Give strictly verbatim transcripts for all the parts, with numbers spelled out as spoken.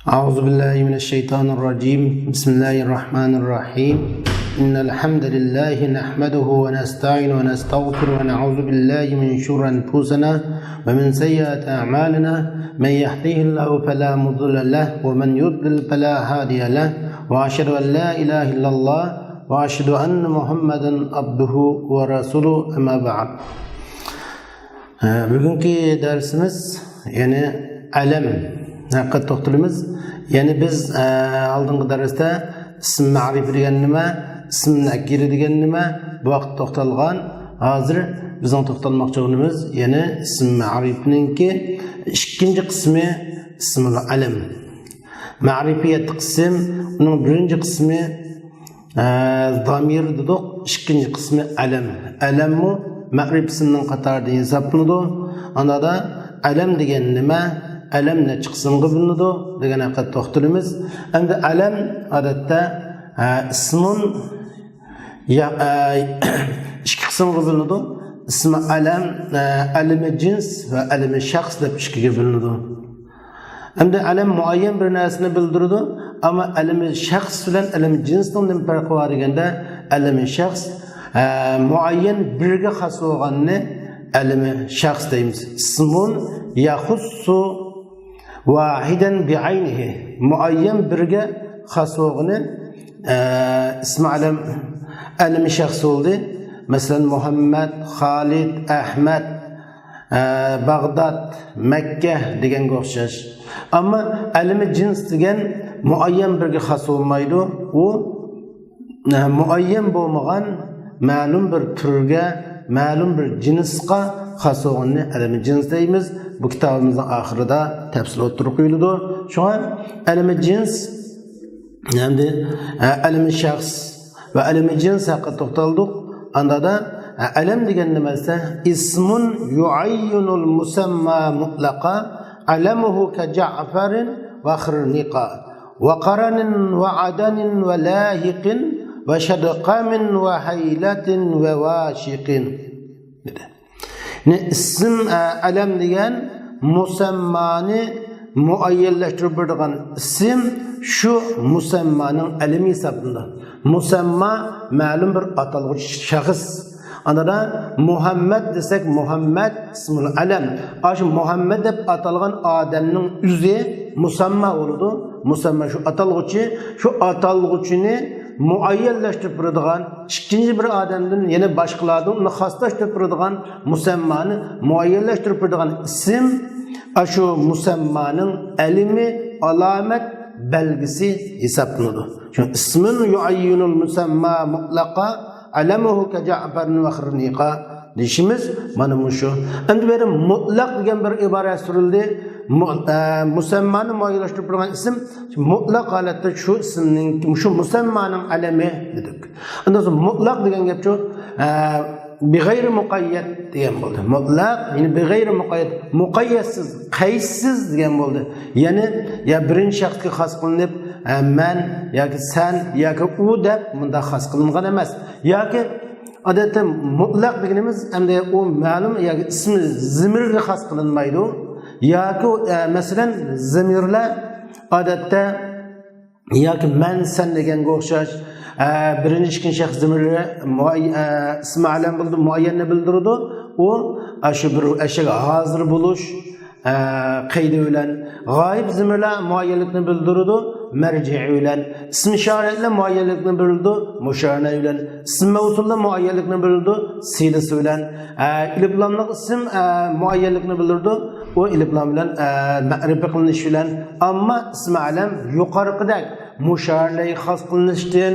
أعوذ بالله من الشيطان الرجيم. بسم الله الرحمن الرحيم. إن الحمد لله نحمده ونستعينه ونستغفره ونعوذ بالله من شرور أنفسنا ومن سيئات أعمالنا. من يهده الله فلا مضل له ومن يضلل فلا هادي له. وأشهد أن لا إله إلا الله وأشهد أن محمدا عبده ورسوله. أما بعد. ھە، بۈگۈنكى دەرسىمىز، يەنى ئەلەم ھەققىدە توختىلىمىز. يەنى بىز، ھە، ئالدىنقى دەرستە ئىسىم مەرىپە دېگەن نېمە، ئىسىم نەكىرە دېگەن نېمە، بۇ ھەققىدە توختالغان. ھازىر بىزنىڭ توختالماقچى بولغىنىمىز، يەنى ئىسىم مەرىپىنىڭكى ئىككىنچى قىسمى، ئىسمۇل ئەلەم. مەرىپە يەتتە قىسىم، ئۇنىڭ بىرىنچى قىسمى، ئە، زامىر دېدۇق، ئىككىنچى قىسمى ئەلەم. ئەلەممۇ مەرىپە ئىسىمنىڭ قاتارىدا ھېسابلىنىدۇ. ئاندا ئەلەم دېگەن نېمە؟ ئەلەم نەچچە قىسىمغا بۆلۈنىدۇ؟ دېگەن ھەققىدە توختىلىمىز. ئەمدى ئەلەم، ئادەتتە، ئە، ئىسمۇن يا، ئە، ئىككى قىسىمغا بۆلۈنىدۇ. ئىسمى ئەلەم، ئە، ئەلىمى جىنس ۋە ئەلىمى شەخس دەپ ئىككىگە بۆلۈنىدۇ. ئەمدى ئەلەم مۇئەييەن بىر نەرسىنى بىلدۈرىدۇ، ئەمما ئەلىمى شەخس بىلەن ئەلىمى جىنسنىڭ نېمە پەرقى بار دېگەندە، ئەلىمى شەخس، ئە، مۇئەييەن بىرگە خاس بولغاننى ئەلىمى شەخس دەيمىز. ئىسمۇن يەخۇسسۇ ۋاھىدەن بىئەينىھى. مۇئەييەن بىرگە خاس بولغىنى، ئە، ئىسمى ئەلەم، ئەلىمى شەخس بولدى. مەسىلەن، مۇھەممەد، خالىد، ئەھمەد، ئە، باغداد، مەككە دېگەنگە ئوخشاش. ئەمما ئەلىمى جىنس دېگەن مۇئەييەن بىرگە خاس بولمايدۇ. ئۇ، ئە، مۇئەييەن بولمىغان مەلۇم بىر تۈرگە، مەلۇم بىر جىنسقا خاس بولغىنىنى ئەلىمى جىنس دەيمىز. بۇ كىتابىمىزنىڭ ئاخىرىدا تەپسىلىي ئوتتۇرىغا قويۇلىدۇ. شۇڭا ئەلىمى جىنس، ئەمدى، ئە، ئەلىمى شەخس ۋە ئەلىمى جىنس ھەققىدە توختالدۇق. ئاندا، ئە، ئەلەم دېگەن نېمە دېسە، ئىسمۇن يۇئەييىنۇل مۇسەمما مۇتلەقا، ئەلەمۇھۇ كەجەئفەرىن ۋە خىرنىقا، ۋە قارانىن ۋە ئادەنىن ۋە لاھىقىن ۋە شەدقامىن ۋە ھەيلەتىن ۋە ۋاشىقىن. دېدى. يەنى ئىسىم، ئە، ئەلەم دېگەن مۇسەممانى مۇئەييەنلەشتۈرۈپ بېرىدىغان ئىسىم، شۇ مۇسەممانىڭ ئەلىمى ھېسابلىنىدۇ. مۇسەمما مەلۇم بىر ئاتالغۇچى شەخس. ئاندا مۇھەممەد دېسەك، مۇھەممەد ئىسمۇل ئەلەم. ئاشۇ مۇھەممەد دەپ ئاتالغان ئادەمنىڭ ئۆزى مۇسەمما بولىدۇ. مۇسەمما شۇ ئاتالغۇچى، شۇ ئاتالغۇچىنى مۇئەييەنلەشتۈرۈپ بېرىدىغان، ئىككىنچى بىر ئادەمدىن يەنە باشقىلاردىن ئۇنى خاسلاشتۇرۇپ بېرىدىغان، مۇسەممانى مۇئەييەنلەشتۈرۈپ بېرىدىغان ئىسىم، ئاشۇ مۇسەممانىڭ ئەلىمى، ئالامەت، بەلگىسى ھېسابلىنىدۇ. شۇ ئىسمۇن يۇئەييىنۇل مۇسەمما مۇتلەقا، ئەلەمۇھۇ كەجەئفەرىن ۋە خىرنىقا دېيىشىمىز مانا مۇشۇ. ئەمدى بۇ يەردە مۇتلەق دېگەن بىر ئىبارە سۈرۈلدى. مۇ-، ئە، مۇسەممانى مۇئەييەنلەشتۈرۈپ بېرىدىغان ئىسىم، مۇتلەق ھالەتتە شۇ ئىسىمنىڭ، شۇ مۇسەممانىڭ ئەلىمى دېدۇق. ئاندىن سوڭ مۇتلەق دېگەن گەپ شۇ، ئە، بىغەيرى مۇقەييەت دېگەن بولدى. مۇتلەق، يەنى بىغەيرى مۇقەييەت، مۇقەييەتسىز، قەيتسىز دېگەن بولدى. يەنى يا بىرىنچى شەخسكە خاس قىلىنىپ، ئە، مەن ياكى سەن ياكى ئۇ دەپ مۇنداق خاس قىلىنغان ئەمەس. ياكى ئادەتتە مۇتلەق دېگىنىمىز ئەمدى ئۇ مەلۇم ياكى ئىسمى زىمىرگە خاس قىلىنمايدۇ. ياكى، ئە، مەسىلەن، زىمىرلەر ئادەتتە ياكى مەن، سەن دېگەنگە ئوخشاش، ئە، بىرىنچى، ئىككىنچى شەخس زىمىرلىرى مۇئەي-، ئە، ئىسمى ئەلەم بىلدۈ-، مۇئەييەننى بىلدۈرىدۇ. ئۇ، ئە، شۇ بىر ئەشياغا ھازىر بولۇش، ئە، قەيدى بىلەن. غايىب زىمىرلەر مۇئەييەنلىكنى بىلدۈرىدۇ، مەرجىئى بىلەن. ئىسمى ئىشارەتلەر مۇئەييەنلىكنى بىلدۈرىدۇ، مۇشارەنە بىلەن. ئىسمى مەۋسۇللار مۇئەييەنلىكنى بىلدۈرىدۇ، سىلىسى بىلەن. ئە، ئېلىپلاملىق ئىسىم، ئە، مۇئەييەنلىكنى بىلدۈرىدۇ، ئۇ ئېلىپلام بىلەن، ئە، مەرىپە قىلىنىش بىلەن. ئەمما ئىسمى ئەلەم يۇقىرىقىدەك مۇشارەنەگە خاس قىلىنىشتىن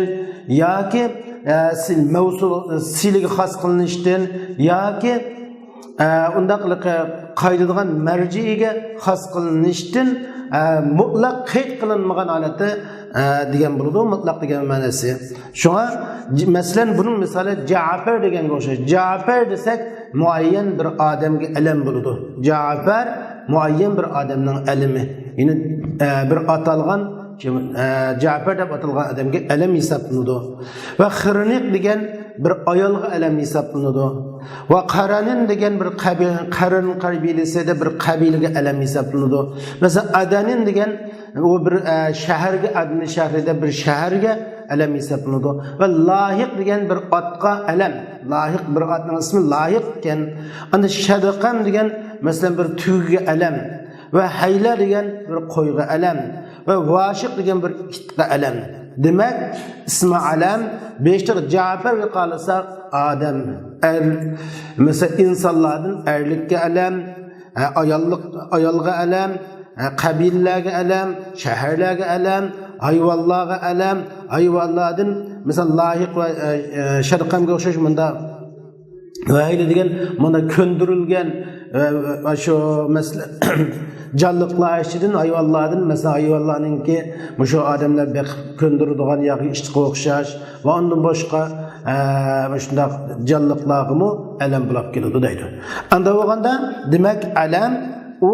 ياكى، ئە، سىل-، مەۋسۇل، سىلىگە خاس قىلىنىشتىن ياكى، ئە، ئۇنداقلىقى قايتىدىغان مەرجىئىگە خاس قىلىنىشتىن، ئە، مۇتلەق قەيت قىلىنمىغان ھالەتتە، ئە، دېگەن بولىدۇ، مۇتلەق دېگەن مەنىسى. شۇڭا، ج-، مەسىلەن، بۇنىڭ مىسالى جەئپەر دېگەنگە ئوخشاش. جەئپەر دېسەك، مۇئەييەن بىر ئادەمگە ئەلەم بولىدۇ. جەئپەر مۇئەييەن بىر ئادەمنىڭ ئەلىمى. يەنى، ئە، بىر ئاتالغان، ئە، جەئپەر دەپ ئاتالغان ئادەمگە ئەلەم ھېسابلىنىدۇ. ۋە خىرنىق دېگەن بىر ئايالغا ئەلەم ھېسابلىنىدۇ. ۋە قارانىن دېگەن بىر قەبى-، قەرەن قەبىلىسىدە بىر قەبىلىگە ئەلەم ھېسابلىنىدۇ. مەسىلەن، ئادەنىن دېگەن ئۇ بىر، ئە، شەھەرگە، ئادنى شەھىرىدە بىر شەھەرگە ئەلەم ھېسابلىنىدۇ. ۋە لاھىق دېگەن بىر ئاتقا ئەلەم. لاھىق، بىر ئاتنىڭ ئىسمى لاھىق ئىكەن. ئەمدى شەدقەم دېگەن، مەسىلەن، بىر تۆگىگە ئەلەم. ۋە ھەيلە دېگەن بىر قويغا ئەلەم. ۋە ۋاشىق دېگەن بىر ئىتقا ئەلەم. دېمەك، ئىسمى ئەلەم، بېشىدا جەپەرگە قارىساق، ئادەم، ئەر، مەسىلەن، ئىنسانلاردىن ئەرلىككە ئەلەم، ئاياللىق، ئايالغا ئەلەم، قەبىلىلەرگە ئەلەم، شەھەرلەرگە ئەلەم، ھايۋانلارغا ئەلەم، ھايۋانلاردىن، مىسال، لاھىق ۋە، ئە، ئە، شەدقەمگە ئوخشاش مۇنداق ۋەھىيلى دېگەن، مانا، كۆندۈرۈلگەن، ئە، ئە، شۇ، مەسىلەن، جانلىقلار ئىچىدىن، ھايۋانلاردىن، مەسىلەن، ھايۋانلارنىڭكى مۇشۇ ئادەملەر بېقىپ كۆندۈرىدىغان ياكى ئىتقا ئوخشاش ۋە ئاندىن باشقا، ئە، مۇشۇنداق جانلىقلارغىمۇ ئەلەم بولاپ كېلىدۇ دەيدۇ. ئاندا بولغاندا، دېمەك، ئەلەم ئۇ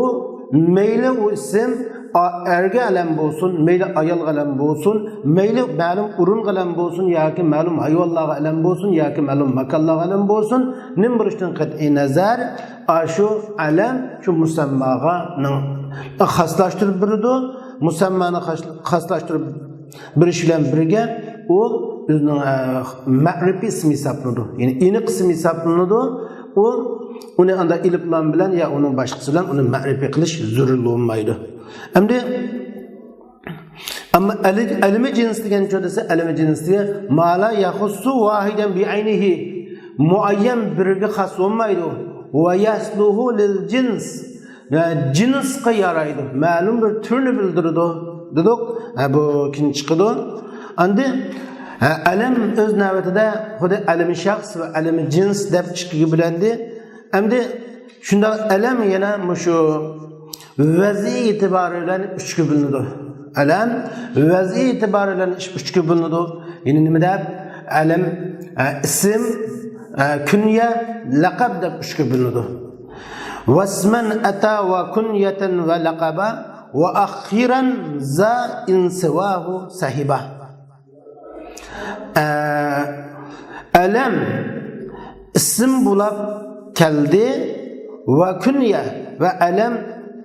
مەيلى ئۇ ئىسىم ئا-، ئەرگە ئەلەم بولسۇن، مەيلى ئايالغا ئەلەم بولسۇن، مەيلى مەلۇم ئورۇنغا ئەلەم بولسۇن ياكى مەلۇم ھايۋانلارغا ئەلەم بولسۇن ياكى مەلۇم ماكانلارغا ئەلەم بولسۇن، نېمە بولۇشىدىن قەتئىي نەزەر، ئاشۇ ئەلەم شۇ مۇسەمماغا نىڭ-، خاسلاشتۇرۇپ بېرىدۇ. مۇسەممانى خاس-، خاسلاشتۇرۇپ بېرىش بىلەن بىرگە ئۇ ئۆزىنىڭ، ئە، مەرىپىي ئىسمى ھېسابلىنىدۇ. يەنى ئېنىق ئىسمى ھېسابلىنىدۇ. ئۇ، ئۇنى ئاندا ئېلىپلام بىلەن يا ئۇنىڭ باشقىسى بىلەن ئۇنى مەرىپىي قىلىش زۆرۈر بولمايدۇ. ئەمدى، ئەمما ئەلى-، ئەلمى جىنس دېگەن چۆ دېسە، ئەلمى جىنس دېگەن ما لا يەخۇسسۇ ۋاھىدەن بىئەينىھى، مۇئەييەن بىرىگە خاس بولمايدۇ. ۋە يەسلۇھۇ لىل جىنس، يا جىنسقا يارايدۇ، مەلۇم بىر تۈرنى بىلدۈرىدۇ دېدۇق. ھە، بۇ كېيىن چىقىدۇ. ئاندىن، ھە، ئەلەم ئۆز نۆۋىتىدە خۇددى ئەلمى شەخس ۋە ئەلمى جىنس دەپ ئىككىگە بۆلۈندى. ئەمدى شۇنداق ئەلەم يەنە مۇشۇ ۋەزنى ئېتىبارى بىلەن ئۈچكە بۆلۈنىدۇ. ئەلەم ۋەزنى ئېتىبارى بىلەن ئۈچكە بۆلۈنىدۇ. يەنى نېمە دەپ؟ ئەلەم، ئە، ئىسىم، ئە، كۈنيە، لەقەب دەپ ئۈچكە بۆلۈنىدۇ. ۋەسمەن ئەتا ۋە كۈنيەتەن ۋە لەقەبا ۋە ئاخىرەن زا ئىن سىۋاھۇ سەھىبا. ئە، ئەلەم ئىسىم بولاپ كەلدى ۋە كۈنيە ۋە ئەلەم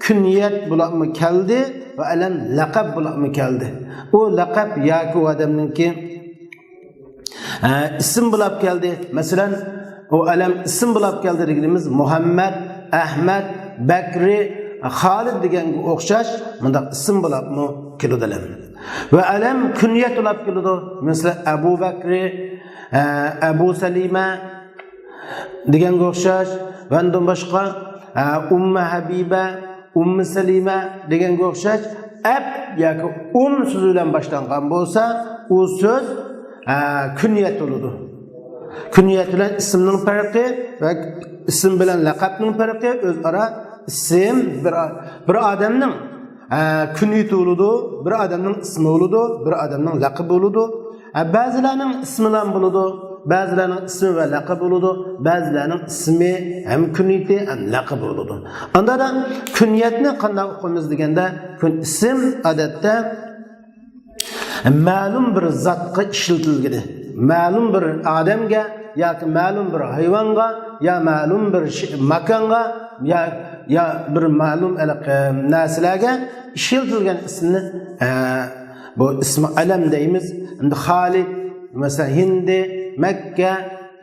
كۈنيەت بولاپمۇ كەلدى ۋە ئەلەم لەقەب بولاپمۇ كەلدى. ئۇ لەقەب ياكى ئۇ ئادەمنىڭكى ئە، ئىسىم بولاپ كەلدى. مەسىلەن، ئۇ ئەلەم ئىسىم بولاپ كەلدى دېگىنىمىز مۇھەممەد، ئەھمەد، بەكرى، خالىد دېگەنگە ئوخشاش مۇنداق ئىسىم بولاپمۇ كېلىدۇ ئەلەم. ۋە ئەلەم كۈنيەت بولاپ كېلىدۇ. مەسىلەن، ئەبۇ بەكرى، ئە، ئەبۇ سەلىمە دېگەنگە ئوخشاش. ۋە ئاندىن باشقا، ئە، ئۇممۇ ھەبىبە، ئۇممۇ سەلىمە دېگەنگە ئوخشاش ئەپ ياكى ئۇم سۆزى بىلەن باشلانغان بولسا، ئۇ سۆز، ئە، كۈنيەت بولىدۇ. كۈنيەت بىلەن ئىسىمنىڭ پەرقى ۋە ئىسىم بىلەن لەقەبنىڭ پەرقى ئۆزئارا ئىسىم بىر، بىر ئادەمنىڭ، ئە، كۈنيىتى بولىدۇ، بىر ئادەمنىڭ ئىسمى بولىدۇ، بىر ئادەمنىڭ لەقىبى بولىدۇ. ئە، بەزىلەرنىڭ ئىسمىلا بولىدۇ، بەزىلەرنىڭ ئىسمى ۋە لەقىبى بولىدۇ، بەزىلەرنىڭ ئىسمى ھەم كۈنيىتى ھەم لەقىبى بولىدۇ. ئاندا كۈنيەتنى قانداق ئوقۇيمىز دېگەندە، كۈن ئىسىم ئادەتتە مەلۇم بىر زاتقا ئىشلىتىلگىنى، مەلۇم بىر ئادەمگە ياكى مەلۇم بىر ھايۋانغا يا مەلۇم بىر شى-، ماكانغا يا، يا بىر مەلۇم ھېلىقى نەرسىلەرگە ئىشلىتىلگەن ئىسىمنى، ئە، بۇ ئىسمى ئەلەم دەيمىز. ئەمدى خالىد، مەسىلەن، ھىندى، مەككە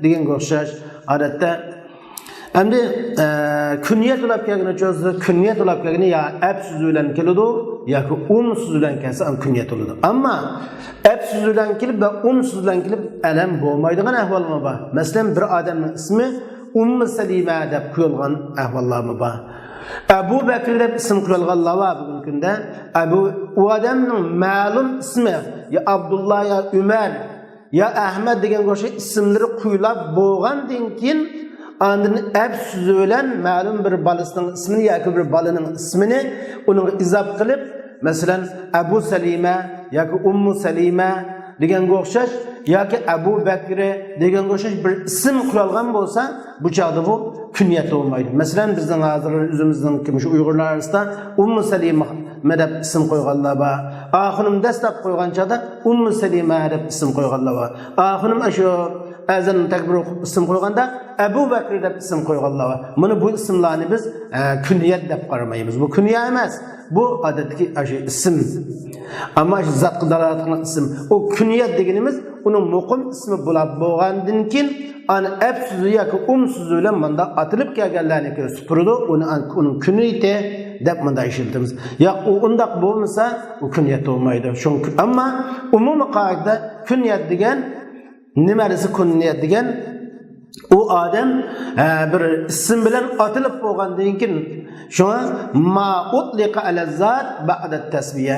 دېگەنگە ئوخشاش. ئادەتتە، ئەمدى، ئە، كۈنيەت بولاپ كەلگىنى چۈشەنسىز، كۈنيەت بولاپ كەلگىنى يا ئەپ سۆزى بىلەن كېلىدۇ، ياكى ئۇم سۆزى بىلەن كەلسە، ئۇ كۈنيەت بولىدۇ. ئەمما ئەپ سۆزى بىلەن كېلىپ ۋە ئۇم سۆزى بىلەن كېلىپ ئەلەم بولمايدىغان ئەھۋالمۇ بار. مەسىلەن، بىر ئادەمنىڭ ئىسمى ئۇممۇ سەلىمە دەپ قويۇلغان ئەھۋاللارمۇ بار. ئەبۇ بەكرى دەپ ئىسىم قويۇلغانلار بار بۈگۈنكى كۈندە. ئەبۇ، ئۇ ئادەمنىڭ مەلۇم ئىسمى يا ئابدۇللا يا ئۆمەر يا ئەھمەد دېگەنگە ئوخشاش ئىسىملىرى قويۇلۇپ بولغاندىن كېيىن، ئاندىن ئەپ سۆزى بىلەن مەلۇم بىر بالىسىنىڭ ئىسمىنى ياكى بىر بالىنىڭ ئىسمىنى ئۇنىڭغا ئىزاپ قىلىپ، مەسىلەن، ئەبۇ سەلىمە ياكى ئۇممۇ سەلىمە دېگەنگە ئوخشاش ياكى ئەبۇ بەكرى دېگەنگە ئوخشاش بىر ئىسىم قويۇلغان بولسا، بۇ چاغدا بۇ كۈنيەت بولمايدۇ. مەسىلەن، بىزنىڭ ھازىر ئۆزىمىزنىڭكى مۇشۇ ئۇيغۇرلار ئارىسىدا ئۇممۇ سەلىمە دەپ ئىسىم قويغانلار بار. ئاخۇنۇم دەسلەپ قويغان چاغدا ئۇممۇ سەلىمە دەپ ئىسىم قويغانلار بار. ئاخۇنۇم ئاشۇ ئەزان تەكبىر ئوقۇپ ئىسىم قويغاندا ئەبۇ بەكرى دەپ ئىسىم قويغانلار بار. مانا بۇ ئىسىملارنى بىز، ئە، كۈنيەت دەپ قارىمايمىز. بۇ كۈنيە ئەمەس. بۇ ئادەتتىكى ئاشۇ ئىسىم. ئەمما ئاشۇ زاتقا دالالەت قىلغان ئىسىم. ئۇ كۈنيەت دېگىنىمىز ئۇنىڭ مۇقىم ئىسمى بولۇپ بولغاندىن كېيىن، ئانا ئەپ سۆزى ياكى ئۇم سۆزى بىلەن مۇنداق ئاتىلىپ كەلگەنلەرنى كۆرسىتىپ تۇرىدۇ. ئۇنى، ئۇنىڭ كۈنيىتى دەپ مۇنداق ئىشلىتىمىز. ياق، ئۇ ئۇنداق بولمىسا، ئۇ كۈنيەت بولمايدۇ. شۇڭا، ئەمما ئومۇمىي قائىدىدە كۈنيەت دېگەن نېمە دېسە، كۈنيەت دېگەن ئۇ ئادەم، ئە، بىر ئىسىم بىلەن ئاتىلىپ بولغاندىن كېيىن، شۇڭا ما ئۇتلىقە ئەلە زات بەئدە تەسمىيە.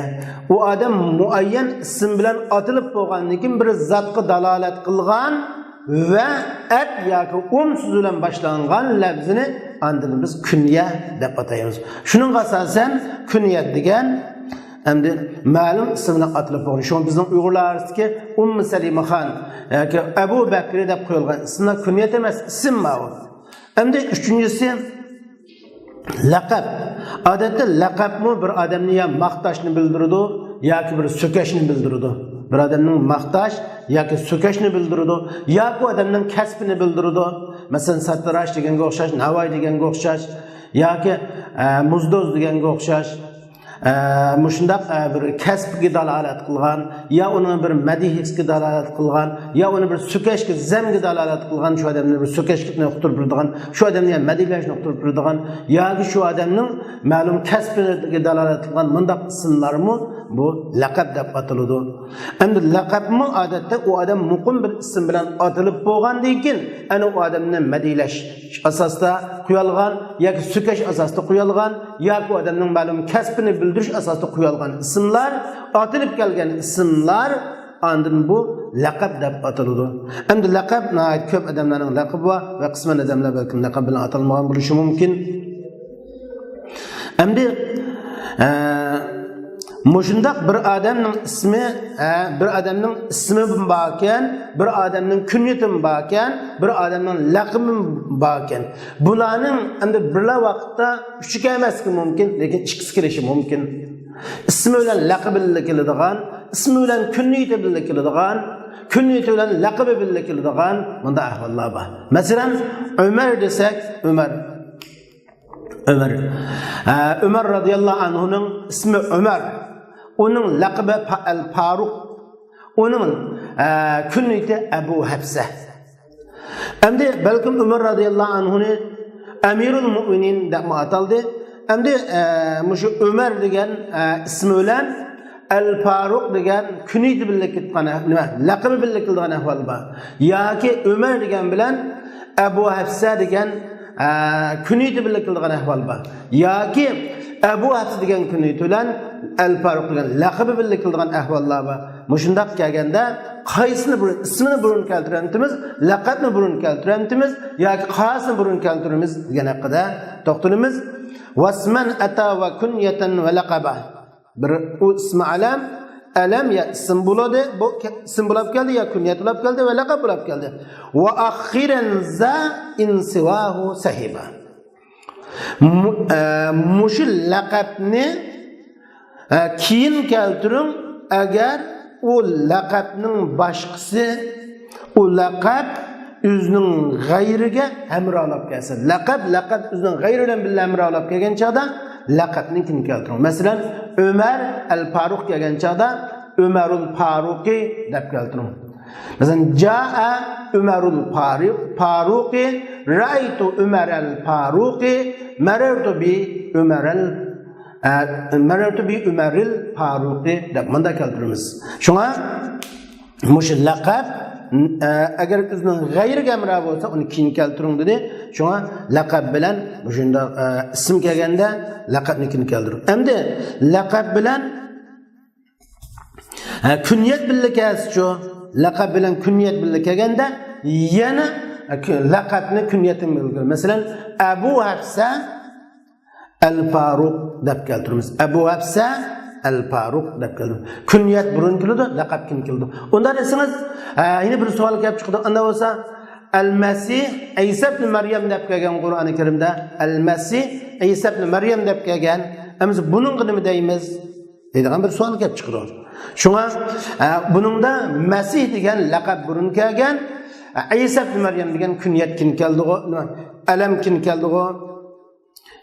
ئۇ ئادەم مۇئەييەن ئىسىم بىلەن ئاتىلىپ بولغاندىن كېيىن بىر زاتقا دالالەت قىلغان ۋە ئەت ياكى ئۇم سۆزى بىلەن باشلانغان لەپزىنى ئاندىن بىز كۈنيە دەپ ئاتايمىز. شۇنىڭغا ئاساسەن كۈنيەت دېگەن ئەمدى مەلۇم ئىسىم بىلەن ئاتىلىپ بولغان. شۇڭا بىزنىڭ ئۇيغۇرلار ئارىسىدىكى ئۇممۇ سەلىمىخان ياكى ئەبۇ بەكرى دەپ قويۇلغان ئىسىملار كۈنيەت ئەمەس، ئىسىم ماۋۇ. ئەمدى ئۈچىنچىسى، لەقەب. ئادەتتە لەقەبمۇ بىر ئادەمنى يا ماختاشنى بىلدۈرىدۇ، ياكى بىر سۆكەشنى بىلدۈرىدۇ. بىر ئادەمنىڭ ماختاش ياكى سۆكەشنى بىلدۈرىدۇ، ياكى ئۇ ئادەمنىڭ كەسپىنى بىلدۈرىدۇ. مەسىلەن، ساتىراش دېگەنگە ئوخشاش، ناۋاي دېگەنگە ئوخشاش، ياكى، ئە، مۇزدوز دېگەنگە ئوخشاش. ئە، مۇشۇنداق، ئە، بىر كەسىپكە دالالەت قىلغان، يا ئۇنىڭ بىر مەدھىيىسىگە دالالەت قىلغان، يا ئۇنى بىر سۆكەشكە، زەمگە دالالەت قىلغان، شۇ ئادەمنى بىر سۆكەشكە ئۇقتۇرۇپ بېرىدىغان، شۇ ئادەمنى يا مەدھىيلەشنى ئۇقتۇرۇپ بېرىدىغان، ياكى شۇ ئادەمنىڭ مەلۇم كەسپىگە دالالەت قىلغان مۇنداق ئىسىملارمۇ بۇ لەقەب دەپ ئاتىلىدۇ. ئەمدى لەقەبمۇ ئادەتتە ئۇ ئادەم مۇقىم بىر ئىسىم بىلەن ئاتىلىپ بولغاندىن كېيىن، ئەنە ئۇ ئادەمنى مەدھىيلەش ئاساسىدا قويۇلغان ياكى سۆكەش ئاساسىدا قويۇلغان ياكى ئۇ ئادەمنىڭ مەلۇم كەسپىنى بىلدۈرۈش ئاساسىدا قويۇلغان ئىسىملار، ئاتىلىپ كەلگەن ئىسىملار، ئاندىن بۇ لەقەب دەپ ئاتىلىدۇ. ئەمدى لەقەب ناھايىتى كۆپ ئادەملەرنىڭ لەقىبى بار ۋە قىسمەن ئادەملەر بەلكىم لەقەب بىلەن ئاتالمىغان بولۇشى مۇمكىن. ئەمدى، ئە، مۇشۇنداق بىر ئادەمنىڭ ئىسمى، ئە، بىر ئادەمنىڭ ئىسمى باركەن، بىر ئادەمنىڭ كۈنيىتىمۇ باركەن، بىر ئادەمنىڭ لەقىمى باركەن. بۇلارنىڭ ئەمدى بىرلا ۋاقىتتا ئۈچى كەلمەسلىكى مۇمكىن، لېكىن ئىككىسى كېلىشى مۇمكىن. ئىسمى بىلەن لەقىبى بىللە كېلىدىغان، ئىسمى بىلەن كۈنيىتى بىللە كېلىدىغان، كۈنيىتى بىلەن لەقىبى بىللە كېلىدىغان مۇنداق ئەھۋاللار بار. مەسىلەن، ئۆمەر دېسەك، ئۆمەر. ئۆمەر. ئە، ئۆمەر رازىياللاھۇ ئەنھۇنىڭ ئىسمى ئۆمەر. ئۇنىڭ لەقىبى پا-، ئەل پاروق. ئۇنىڭ، ئە، كۈنيىتى ئەبۇ ھەپسە. ئەمدى بەلكىم ئۆمەر رازىياللاھۇ ئەنھۇنى ئەمىرۇل مۇئمىنىن دەپمۇ ئاتالدى. ئەمدى، ئە، مۇشۇ ئۆمەر دېگەن، ئە، ئىسمى بىلەن ئەل پاروق دېگەن كۈنيىتى بىللە كېتىدىغان، نېمە، لەقىمى بىللە كېلىدىغان ئەھۋال بار. ياكى ئۆمەر دېگەن بىلەن ئەبۇ ھەپسە دېگەن، ئە، كۈنيىتى بىللە كېلىدىغان ئەھۋال بار. ياكى ئەبۇ ھەپسە دېگەن كۈنيىتى بىلەن ئەل پاروق دېگەن لەقىبى بىللە كېلىدىغان ئەھۋاللار بار. مۇشۇنداق كەلگەندە قايسىنى بۇرۇن، ئىسمىنى بۇرۇن كەلتۈرەمتىمىز، لەقەبنى بۇرۇن كەلتۈرەمتىمىز ياكى قايسىنى بۇرۇن كەلتۈرىمىز دېگەن ھەققىدە توختىلىمىز. ۋەسمەن ئەتا ۋە كۈنيەتەن ۋە لەقەبا. بىر ئۇ ئىسمى ئەلەم، ئەلەم يا ئىسىم بولدى، بۇ كە-، ئىسىم بولاپ كەلدى، يا كۈنيەت بولاپ كەلدى ۋە لەقەب بولاپ كەلدى. ۋە ئاخىرەن زا ئىن سىۋاھۇ سەھىبا. مۇ-، ئە، مۇشۇ لەقەبنى، ئە، كېيىن كەلتۈرۈڭ، ئەگەر ئۇ لەقەبنىڭ باشقىسى، ئۇ لەقەب ئۆزىنىڭ غەيرىگە ھەمراھلاپ كەلسە. لەقەب، لەقەب ئۆزىنىڭ غەيرى بىلەن بىللە ھەمراھلاپ كەلگەن چاغدا لەقەبنى كېيىن كەلتۈرۈڭ. مەسىلەن، ئۆمەر ئەل پاروق كەلگەن چاغدا ئۆمەرۇل پاروقى دەپ كەلتۈرۈڭ. مەسىلەن، جائە ئۆمەرۇل پارۇ-، پاروقى، رەئەيتۇ ئۆمەرەل پاروقى، مەرەرتۇ بى ئۆمەرەل، ئە، مەرەرتۇ بى ئۆمەرىل پاروقى دەپ مۇنداق كەلتۈرىمىز. شۇڭا مۇشۇ لەقەب، ئە، ئەگەر ئۆزىنىڭ غەيرىگە ھەمراھ بولسا، ئۇنى كېيىن كەلتۈرۈڭ دېدى. شۇڭا لەقەب بىلەن مۇشۇنداق، ئە، ئىسىم كەلگەندە لەقەبنى كېيىن كەلتۈرۈڭ. ئەمدى لەقەب بىلەن ھە، كۈنيەت بىللە كەلسىچۇ؟ لەقەب بىلەن كۈنيەت بىللە كەلگەندە يەنە، ھە، كۈ-، لەقەبنى كۈنيەتتىن بىلگىلى. مەسىلەن، ئەبۇ ھەپسە ئەل پاروق دەپ كەلتۈرىمىز. ئەبۇ ھەپسە ئەل پاروق دەپ كەلتۈرىمىز. كۈنيەت بۇرۇن كېلىدۇ، لەقەب كېيىن كېلىدۇ. ئۇنداق دېسىڭىز، ھە، يەنە بىر سوئال كېلىپ چىقىدۇ. ئانداق بولسا، ئەل مەسىھ ئەيسا ئىبنى مەريەم دەپ كەلگەن قۇرئانى كەرىمدە، ئەل مەسىھ ئەيسا ئىبنى مەريەم دەپ كەلگەن. ئەمىسە بۇنىڭغا نېمە دەيمىز؟ دەيدىغان بىر سوئال كېلىپ چىقىدۇ. شۇڭا، ئە، بۇنىڭدا مەسىھ دېگەن لەقەب بۇرۇن كەلگەن، ئە، ئىسا ئىبن مەريەم دېگەن كۈنيەت كېيىن كەلدىغۇ، نېمە، ئەلەم كېيىن كەلدىغۇ.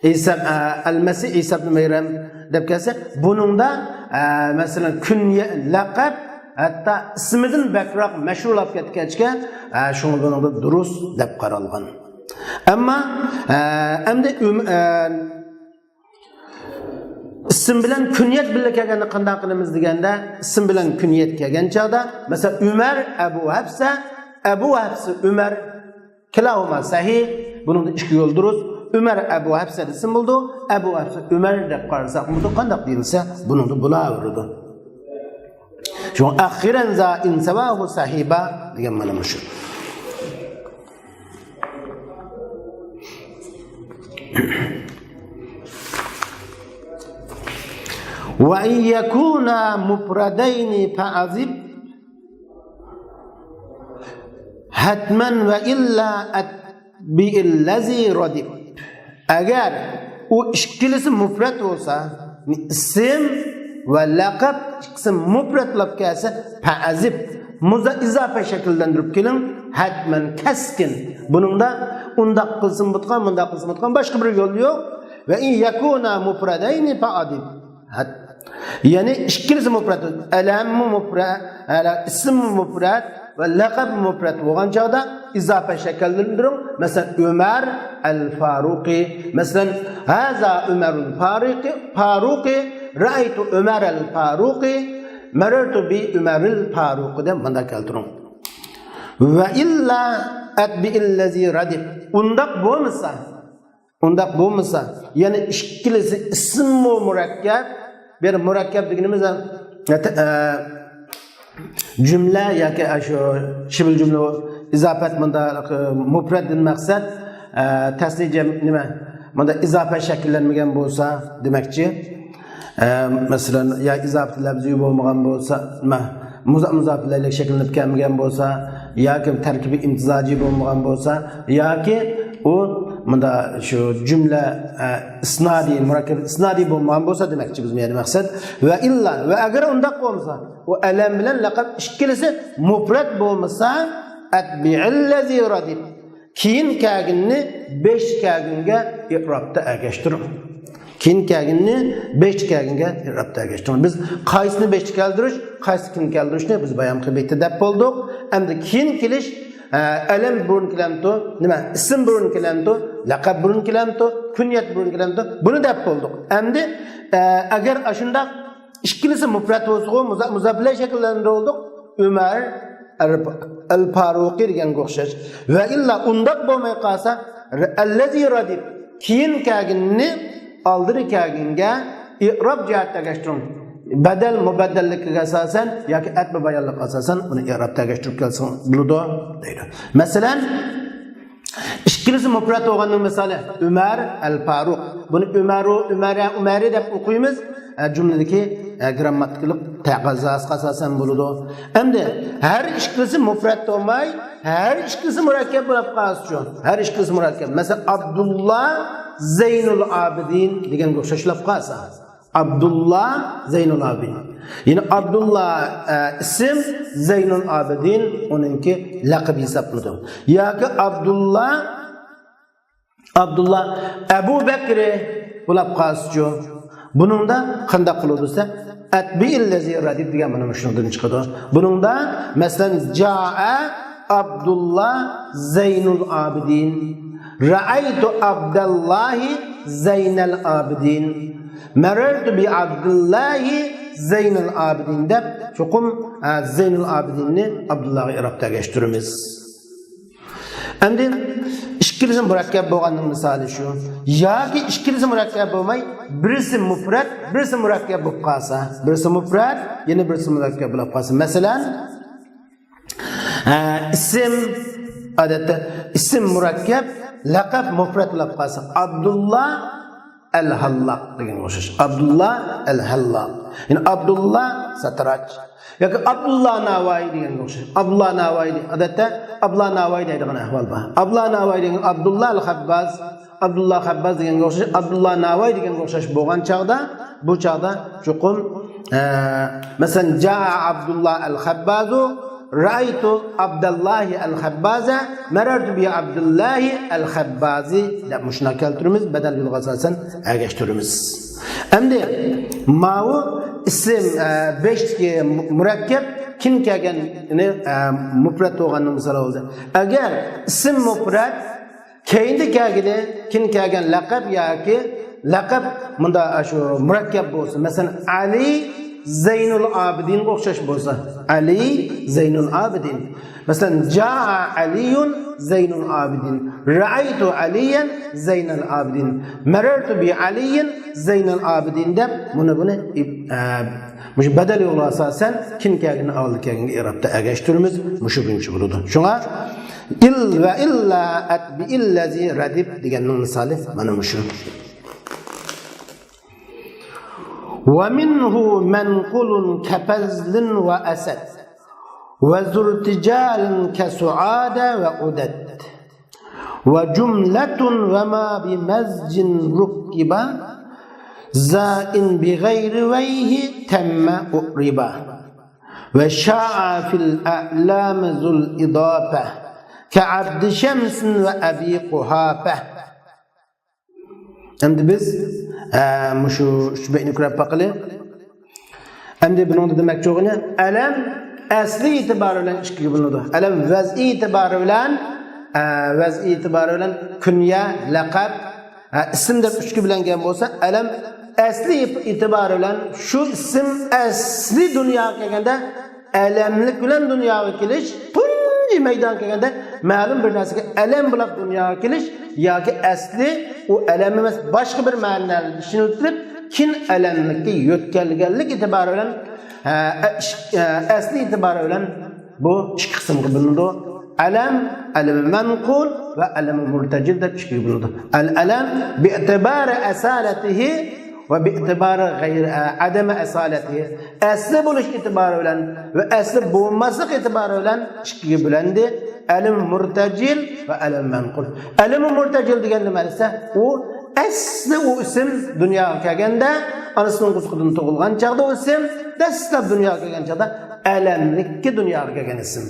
ئىسا، ئە، ئەل مەسىھ ئىسا ئىبن مەريەم دەپ كەلسە، بۇنىڭدا، ئە، مەسىلەن، كۈنيە-، لەقەب، ھەتتا ئىسمىدىن بەكرەك مەشھۇرلاپ كەتكەچكە، ئە، شۇڭا بۇنىڭدا دۇرۇس دەپ قارالغان. ئەمما، ئە، ئەمدى ئۈم-، ئە، ئىسىم بىلەن كۈنيەت بىللە كەلگەندە قانداق قىلىمىز دېگەندە، ئىسىم بىلەن كۈنيەت كەلگەن چاغدا، مەسىلەن، ئۆمەر ئەبۇ ھەپسە، ئەبۇ ھەپسە ئۆمەر، كىلاھۇما سەھىھ، بۇنىڭدا ئىككى يول دۇرۇس. ئۆمەر ئەبۇ ھەپسە دېسىمۇ بولىدۇ، ئەبۇ ھەپسە ئۆمەر دەپ قارىساقمۇ بولىدۇ، قانداق دېيىلسە بۇنىڭدا بولاۋېرىدۇ. شۇڭا ئاخىرەن زا ئىن سەۋاھۇ سەھىبا دېگەن مانا مۇشۇ. وَإِنْ يَكُونَا مُفْرَدَيْنِ فَأَضِفْ حَتْمًا وَإِلَّا أَتْبِعِ الَّذِي رَدِفْ. ئەگەر ئۇ ئىككىلىسى مۇپرەت بولسا، ئىسىم ۋە لەقەب ئىككىسى مۇپرەت بولۇپ كەلسە، فەئەزىپ، مۇزا-، ئىزاپە شەكىللەندۈرۈپ كېلىڭ، ھەتمەن، كەسكىن. بۇنىڭدا ئۇنداق قىلسىمۇ بولىدىغان، مۇنداق قىلسىمۇ بولىدىغان، باشقا بىر يول يوق. ۋە ئىن يەكۇنا مۇفرەدەينى فەئەزىپ. ھەت-، يەنى ئىككىلىسى مۇپرەت، ئەلەممۇ مۇپرەت، ئەلە-، ئىسىممۇ مۇپرەت ۋە لەقەبمۇ مۇپرەت بولغان چاغدا ئىزاپە شەكىللەندۈرۈڭ. مەسىلەن، ئۆمەر ئەل فاروقى. مەسىلەن، ھازا ئۆمەرۇل فارىقى، فاروقى، رەئەيتۇ ئۆمەر ئەل فاروقى، مەرەرتۇ بى ئۆمەرىل فاروقى دەپ مۇنداق كەلتۈرۈڭ. ۋە ئىللا ئەتبىئىللەزى رەدىف. ئۇنداق بولمىسا، ئۇنداق بولمىسا، يەنى ئىككىلىسى ئىسىممۇ مۇرەككەپ، بىر مۇرەككەپ دېگىنىمىز، ئە، ئە، جۈملە ياكى ئاشۇ شىبىل جۈملە ئىزاپەت مۇنداق، ئە، مۇپرەتتىن مەقسەت، ئە، تەسنىيە جەم-، نېمە، مۇنداق ئىزاپە شەكىللەنمىگەن بولسا دېمەكچى. ئە، مەسىلەن، يا ئىزاپەت لەفزىي بولمىغان بولسا، نېمە، مۇزا-، مۇزاپ ئىلەيھى شەكىللىنىپ كەلمىگەن بولسا، ياكى تەركىبى ئىمتىزاجىي بولمىغان بولسا، ياكى ئۇ مۇندا شۇ جۈملە، ئە، ئىسنادىي، مۇرەككەپ ئىسنادىي بولمىغان بولسا دېمەكچى بىز، يەنى مەقسەت. ۋە ئىللا، ۋە ئەگەر ئۇنداق بولمىسا، ئۇ ئەلەم بىلەن لەقەب ئىككىلىسى مۇپرەت بولمىسا، ئەتبىئىللەزى رەدىف. كېيىن كەلگىنىنى بېشىدا كەلگىنىگە ئىئرابتا ئەگەشتۈرۈڭ. كېيىن كەلگىنىنى بېشىدا كەلگىنىگە ئىئرابتا ئەگەشتۈرۈڭ. بىز قايسىنى بېشىدا كەلدۈرۈش، قايسىنى كېيىن كەلدۈرۈشنى بىز بايامقى بېتتە دەپ بولدۇق. ئەمدى كېيىن كېلىش، ئە، ئەلەم بۇرۇن كېلەمتۇ، نېمە، ئىسىم بۇرۇن كېلەمتۇ، لەقەب بۇرۇن كېلەمتۇ، كۈنيەت بۇرۇن كېلەمتۇ، بۇنى دەپ بولدۇق. ئەمدى، ئە، ئەگەر ئاشۇنداق ئىككىلىسى مۇپرەت بولسىغۇ، مۇزا-، مۇزاپ ئىلەيھى شەكىللەندۈرۈۋالدۇق. ئۆمەر ئەل-، ئەل-فاروقى دېگەنگە ئوخشاش. ۋە ئىللا ئۇنداق بولماي قالسا، ئەللەزى رەدىف، كېيىن كەلگىنىنى ئالدىدا كەلگىنىگە ئىئراب جەھەتتە ئەگەشتۈرۈڭ. بەدەل، مۇبەددەللىكىگە ئاساسەن ياكى ئەتمە بايانلىققا ئاساسەن ئۇنى ئىئرابتا ئەگەشتۈرۈپ كەلسىڭىز بولىدۇ، دەيدۇ. مەسىلەن، ئىككىلىسى مۇپرەت بولغاننىڭ مىسالى، ئۆمەر ئەل فاروق. بۇنى ئۆمەرۇ، ئۆمەرە، ئۆمەرى دەپ ئوقۇيمىز. ئە، جۈملىدىكى، ئە، گىرامماتىكىلىق تەقەززاسىغا ئاساسەن بولىدۇ. ئەمدى ھەر ئىككىلىسى مۇپرەت بولماي، ھەر ئىككىلىسى مۇرەككەپ بولۇپ قالسىچۇ؟ ھەر ئىككىلىسى مۇرەككەپ. مەسىلەن، ئابدۇللا زەينۇل ئابىدىن دېگەنگە ئوخشاشلاپ قالسا. ئابدۇللا زەينۇل ئابىدىن. يەنى ئابدۇللا، ئە، ئىسىم، زەينۇل ئابىدىن ئۇنىڭكى لەقىبى ھېسابلىنىدۇ. ياكى ئابدۇللا، ئابدۇللا ئەبۇ بەكرى بولۇپ قالسىچۇ؟ بۇنىڭدا قانداق قىلىدۇ دېسە، ئەتبىئىللەزى رەدىف دېگەن مانا مۇشۇنىڭدىن چىقىدۇ. بۇنىڭدا، مەسىلەن، جائە ئابدۇللا زەينۇل ئابىدىن. رەئەيتۇ ئابدەللاھى زەينەل ئابىدىن. مەرەرتۇ بى ئابدىللاھى زەينەل ئابىدىن دەپ چوقۇم، ئە، زەينۇل ئابىدىننى ئابدۇللاغا ئىئرابتا ئەگەشتۈرىمىز. ئەمدى ئىككىلىسى مۇرەككەپ بولغاننىڭ مىسالى شۇ. ياكى ئىككىلىسى مۇرەككەپ بولماي، بىرسى مۇپرەت، بىرسى مۇرەككەپ بولۇپ قالسا، بىرسى مۇپرەت، يەنە بىرسى مۇرەككەپ بولۇپ قالسا. مەسىلەن، ئە، ئىسىم، ئادەتتە ئىسىم مۇرەككەپ، لەقەب مۇپرەت بولۇپ قالسا، ئابدۇللا ئەل-ھاللاق دېگەنگە ئوخشاش. ئابدۇللا ئەل-ھاللاق. يەنى ئابدۇللا ساتىراچ. ياكى ئابدۇللا ناۋايى دېگەنگە ئوخشاش. ئابدۇللا ناۋايى دېگەن، ئادەتتە ئابدۇللا ناۋايى دەيدىغان ئەھۋال بار. ئابدۇللا ناۋايى دېگەن ئابدۇللا ئەل-خەبباز، ئابدۇللا خەبباز دېگەنگە ئوخشاش، ئابدۇللا ناۋايى دېگەنگە ئوخشاش بولغان چاغدا، بۇ چاغدا چوقۇم، ئە، مەسىلەن، جاء ئابدۇللا ئەل-خەببازۇ، رەئەيتۇ ئابداللاھى ئەل-خەببازە، مەرەرتۇ بى ئابدىللاھى ئەل-خەببازى دەپ مۇشۇنداق كەلتۈرىمىز، بەدەل يولىغا ئاساسەن ئەگەشتۈرىمىز. ئەمدى ماۋۇ ئىسىم، ئە، بەشتىكى مۇ-، مۇرەككەپ كىن كەلگەننى، ئە، مۇپرەت بولغاننى مىسال ئالدى. ئەگەر ئىسىم مۇپرەت كەينىدە كەلگىنى، كىن كەلگەن لەقەب ياكى لەقەب مۇندا شۇ مۇرەككەپ بولسا، مەسىلەن، ئەلى زەينۇل ئابىدىنغا ئوخشاش بولسا، ئەلى زەينۇل ئابىدىن. مەسىلەن، جاء ئەلىيۇن زەينۇل ئابىدىن، رەئەيتۇ ئەلىيەن زەينەل ئابىدىن، مەرەرتۇ بى ئەلىيىن زەينەل ئابىدىن دەپ، مۇنى، بۇنى ئىب-، ئە، مۇشۇ بەدەل يولىغا ئاساسەن كىن كەلگىنى ئالدى كەلگەنگە ئىرابتا ئەگەشتۈرىمىز، مۇشۇ بويىچە بولىدۇ. شۇڭا ئىل ۋە ئىللا ئەتبىئىللەزى رەدىپ دېگەننىڭ مىسالى مانا مۇشۇ. ومنه منقل كفضل وأسد وذو ارتجال كسعاد وعدد وجملة وما بمزج ركب زائن بغير ويه تم أعربا وشاع في الأعلام ذو الإضافة كعبد شمس وأبي قحافة. ئەمدى بىز، ئە، مۇشۇ ئۈچ بەيتنى كۆرۈپ باقىلى. ئەمدى بۇنىڭدا دېمەكچى بولغىنى، ئەلەم ئەسلى ئېتىبارى بىلەن ئىككىگە بۆلۈنىدۇ. ئەلەم ۋەزئىي ئېتىبارى بىلەن، ئە، ۋەزئىي ئېتىبارى بىلەن كۈنيە، لەقەب، ئە، ئىسىم دەپ ئۈچكە بۆلۈنگەن بولسا، ئەلەم ئەسلى ئېتىبارى بىلەن شۇ ئىسىم ئەسلى دۇنياغا كەلگەندە، ئەلەملىك بىلەن دۇنياغا كېلىش، تۇنجى مەيدانغا كەلگەندە مەلۇم بىر نەرسىگە ئەلەم بولاپ دۇنياغا كېلىش ياكى ئەسلى ئۇ ئەلەم ئەمەس، باشقا بىر مەنىلەردە ئىشلىتىلىپ، كېيىن ئەلەملىككە يۆتكەلگەنلىك ئېتىبارى بىلەن، ھە، ئە، ئىش-، ئە، ئەسلى ئېتىبارى بىلەن بۇ ئىككى قىسىمغا بۆلۈنىدۇ. ئەلەم، ئەلەم مەنقۇل ۋە ئەلەم مۇرتەجىل دەپ ئىككىگە بۆلۈنىدۇ. ئەل ئەلەم بىئتىبارى ئەسالەتىھى ۋە بىئتىبارى غەيرى، ئە، ئەدەمى ئەسالەتى، ئەسلى بولۇش ئېتىبارى بىلەن ۋە ئەسلى بولماسلىق ئېتىبارى بىلەن ئىككىگە بۆلۈندى. ئەلەم مۇرتەجىل ۋە ئەلەم مەنقۇل. ئەلەم مۇرتەجىل دېگەن نېمە دېسە، ئۇ ئەسلى ئۇ ئىسىم دۇنياغا كەلگەندە، ئانىسىنىڭ قۇسىقىدىن تۇغۇلغان چاغدا ئۇ ئىسىم دەسلەپ دۇنياغا كەلگەن چاغدا ئەلەملىككە دۇنياغا كەلگەن ئىسىم.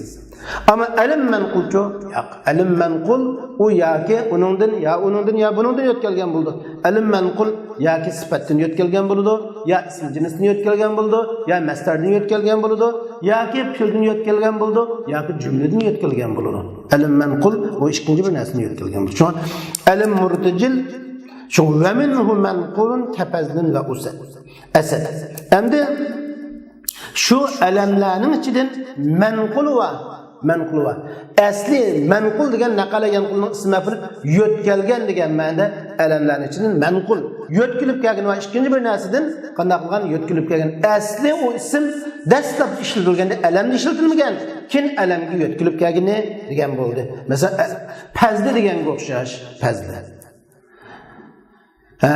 ئەمما ئەلەم مەنقۇلچۇ؟ ياق. ئەلەم مەنقۇل ئۇ ياكى ئۇنىڭدىن، يا ئۇنىڭدىن، يا بۇنىڭدىن يۆتكەلگەن بولىدۇ. ئەلەم مەنقۇل ياكى سۈپەتتىن يۆتكەلگەن بولىدۇ، يا ئىسىم جىنستىن يۆتكەلگەن بولىدۇ، يا مەسدەردىن يۆتكەلگەن بولىدۇ، ياكى پېئىلدىن يۆتكەلگەن بولىدۇ، ياكى جۈملىدىن يۆتكەلگەن بولىدۇ. ئەلەم مەنقۇل ئۇ ئىككىنچى بىر نەرسىدىن يۆتكەلگەن بولىدۇ. شۇڭا ئەلەم مۇرتەجىل، شۇ ۋە مىنھۇ مەنقۇلۇن كەپەزلىن ۋە ئۇسەد. ئەسەد. ئەمدى شۇ ئەلەملەرنىڭ ئىچىدىن مەنقۇلى بار. مەنقۇلى بار. ئەسلى مەنقۇل دېگەن نەقەلە يەنقۇلنىڭ ئىسمى مەفئۇل، يۆتكەلگەن دېگەن مەنىدە ئەلەملەرنىڭ ئىچىدىن مەنقۇل. يۆتكىلىپ كەلگىنى بار ئىككىنچى بىر نەرسىدىن. قانداق قىلغان؟ يۆتكىلىپ كەلگەن. ئەسلى ئۇ ئىسىم دەسلەپ ئىشلىتىلگەندە ئەلەمدە ئىشلىتىلمىگەن. كېيىن ئەلەمگە يۆتكىلىپ كەلگىنى دېگەن بولدى. مەسىلەن، ئە، پەزلى دېگەنگە ئوخشاش. پەزلى. ئە،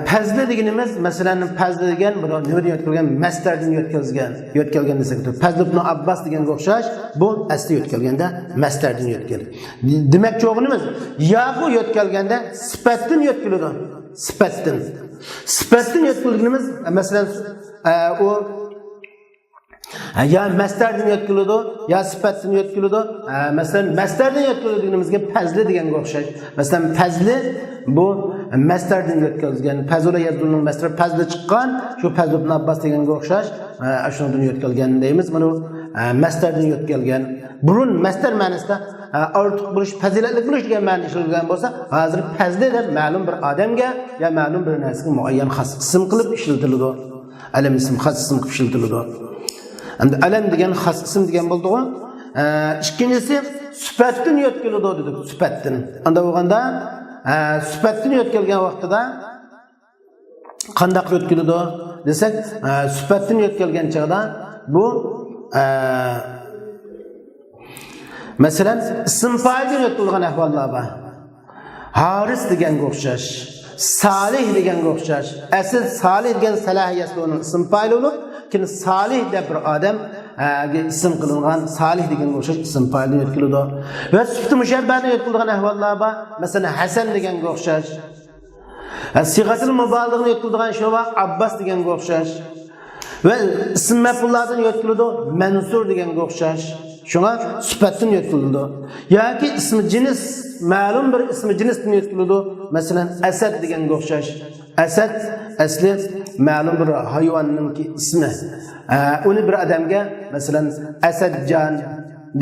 پەزلى دېگىنىمىز، مەسىلەن، پەزلى دېگەن بۇ نېمىدىن يۆتكەلگەن؟ مەسدەردىن يۆتكەلگەن، يۆتكەلگەن دېسەك، پەزلى ئىبنى ئابباس دېگەنگە ئوخشاش، بۇ ئەسلى يۆتكەلگەندە مەسدەردىن يۆتكەلگەن. دېمەكچى بولغىنىمىز، ياكى يۆتكەلگەندە سۈپەتتىن يۆتكىلىدۇ. سۈپەتتىن. سۈپەتتىن يۆتكەلگىنىمىز، مەسىلەن، ئە، ئۇ ھە، يا مەسدەردىن يۆتكىلىدۇ، يا سۈپەتتىن يۆتكىلىدۇ. ھە، مەسىلەن، مەسدەردىن يۆتكىلىدۇ دېگىنىمىزگە پەزلى دېگەنگە ئوخشاش. مەسىلەن، پەزلى بۇ مەسدەردىن يۆتكەلگەن. پەزۇلە يەزدۇلنىڭ مەسدىرى پەزلى چىققان، شۇ پەزلى ئىبن ئابباس دېگەنگە ئوخشاش. ھە، شۇنىڭدىن يۆتكەلگەن دەيمىز. مانا بۇ، ھە، مەسدەردىن يۆتكەلگەن. بۇرۇن مەسدەر مەنىسىدە، ھە، ئارتۇق بولۇش، پەزىلەتلىك بولۇش دېگەن مەنىدە ئىشلىتىلگەن بولسا، ھازىر پەزلى دەپ مەلۇم بىر ئادەمگە يا مەلۇم بىر نەرسىگە مۇئەييەن خاس ئىسىم قىلىپ ئىشلىتىلىدۇ. ئەلەم ئىسىم خاس ئىسىم قىلىپ ئىشلىتىلىدۇ. ئەمدى ئەلەم دېگەن خاس ئىسىم دېگەن بولدىغۇ. ئە، ئىككىنچىسى سۈپەتتىن يۆتكىلىدۇ دېدۇق، سۈپەتتىن. ئانداق بولغاندا، ئە، سۈپەتتىن يۆتكەلگەن ۋاقتىدا قانداق يۆتكىلىدۇ دېسەك، ئە، سۈپەتتىن يۆتكەلگەن چاغدا بۇ، ئە، مەسىلەن، ئىسىم پائىلدىن يۆتكىلىدىغان ئەھۋاللار بار. ھارىس دېگەنگە ئوخشاش. سالىھ دېگەنگە ئوخشاش. ئەسلى سالىھ دېگەن سەلاھ يەسلۇنىڭ ئىسىم پائىلى بولۇپ، كېيىن سالىھ دەپ بىر ئادەم، ئە، ئىسىم قىلىنغان، سالىھ دېگەنگە ئوخشاش ئىسىم پائىلدىن يۆتكىلىدۇ. ۋە سۈپىتى مۇشەببەدىن يۆتكىلىدىغان ئەھۋاللار بار. مەسىلەن، ھەسەن دېگەنگە ئوخشاش. ھە، سىغەتىل مۇبالىغىنى يۆتكىلىدىغان شۇ بار، ئابباس دېگەنگە ئوخشاش. ۋە ئىسىم مەپئۇللاردىن يۆتكىلىدۇ، مەنسۇر دېگەنگە ئوخشاش. شۇڭا سۈپەتتىن يۆتكىلىدۇ. ياكى ئىسمى جىنس، مەلۇم بىر ئىسمى جىنستىن يۆتكىلىدۇ. مەسىلەن، ئەسەد دېگەنگە ئوخشاش. ئەسەد ئەسلى مەلۇم بىر ھايۋاننىڭكى ئىسمى. ئە، ئۇنى بىر ئادەمگە، مەسىلەن، ئەسەدجان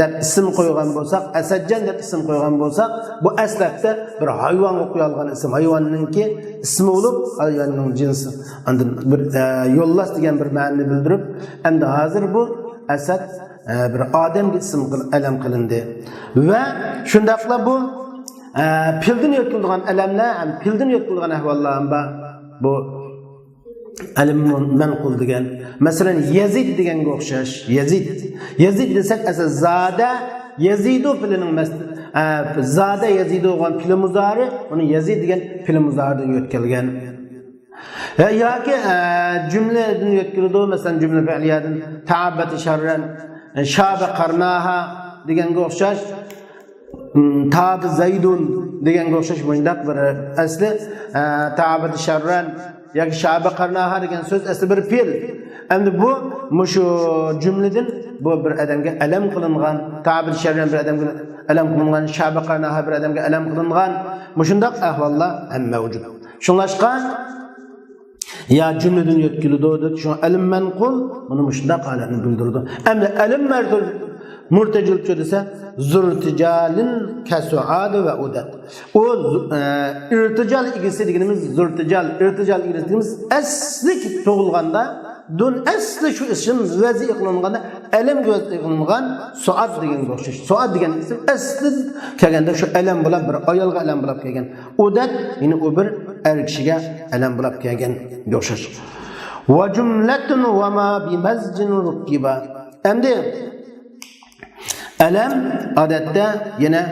دەپ ئىسىم قويغان بولساق، ئەسەدجان دەپ ئىسىم قويغان بولساق، بۇ ئەسلەپتە بىر ھايۋانغا قويۇلغان ئىسىم، ھايۋاننىڭكى ئىسمى بولۇپ، ھايۋاننىڭ جىنسى. ئاندىن بىر، ئە، يولداش دېگەن بىر مەنىنى بىلدۈرۈپ، ئەمدى ھازىر بۇ ئەسەد، ئە، بىر ئادەمگە ئىسىم قىل-، ئەلەم قىلىندى. ۋە شۇنداقلا بۇ، ئە، پېئىلدىن يۆتكىلىدىغان ئەلەملەر ھەم پېئىلدىن يۆتكىلىدىغان ئەھۋاللار ھەم بار. بۇ ئەلەم مەنقۇل دېگەن. مەسىلەن، يەزىد دېگەنگە ئوخشاش. يەزىد. يەزىد دېسەك، ئەسلى زادە يەزىدۇ پېئىلىنىڭ مەس-، ئە، زادە يەزىدۇ بولغان پېئىلى مۇزارى، ئۇنى يەزىد دېگەن پېئىلى مۇزارىدىن يۆتكەلگەن. ھە، ياكى، ئە، جۈملىدىن يۆتكىلىدۇ، مەسىلەن، جۈملە پېئىلىيەدىن تەئەببەتە شەررەن، شابە قەرناھا دېگەنگە ئوخشاش. م، تابە زەيدۇن دېگەنگە ئوخشاش مۇنداق بىر ئەسلى، ئە، تابە شەررەن ياكى شابە قەرناھا دېگەن سۆز ئەسلى بىر پېئىل. ئەمدى بۇ مۇشۇ جۈملىدىن بۇ بىر ئادەمگە ئەلەم قىلىنغان، تابە شەررەن بىر ئادەمگە ئەلەم قىلىنغان، شابە قەرناھا بىر ئادەمگە ئەلەم قىلىنغان، مۇشۇنداق ئەھۋاللار ھەم مەۋجۇت. شۇڭلاشقا، يا جۈملىدىن يۆتكىلىدۇ دېدى. شۇڭا ئەلەم مەنقۇل بۇنى مۇشۇنداق ھالەتنى بىلدۈرىدۇ. ئەمدى ئەلەم مەرتۇ-، مۇرتەجىلچۇ دېسە، زۇرتىجالىن كەسۇئادە ۋە ئۇدەت. ئۇ زۇ-، ئە، ئىرتىجال ئىگىسى دېگىنىمىز، زۇرتىجال، ئىرتىجال ئىگىسى دېگىنىمىز ئەسلى تۇغۇلغاندا، دۇن ئەسلى شۇ ئىسىم ۋەزى قىلىنغاندا، ئەلەمگە ۋەزى قىلىنغان سوئاد دېگەنگە ئوخشاش. سوئاد دېگەن ئىسىم ئەسلى كەلگەندە شۇ ئەلەم بولاپ، بىر ئايالغا ئەلەم بولاپ كەلگەن. ئۇدەت، يەنى ئۇ بىر ئەر كىشىگە ئەلەم بولاپ كەلگەنگە ئوخشاش. ۋە جۈملەتۇن ۋە ما بىمەزجىن رۇككىبا. ئەمدى ئەلەم ئادەتتە يەنە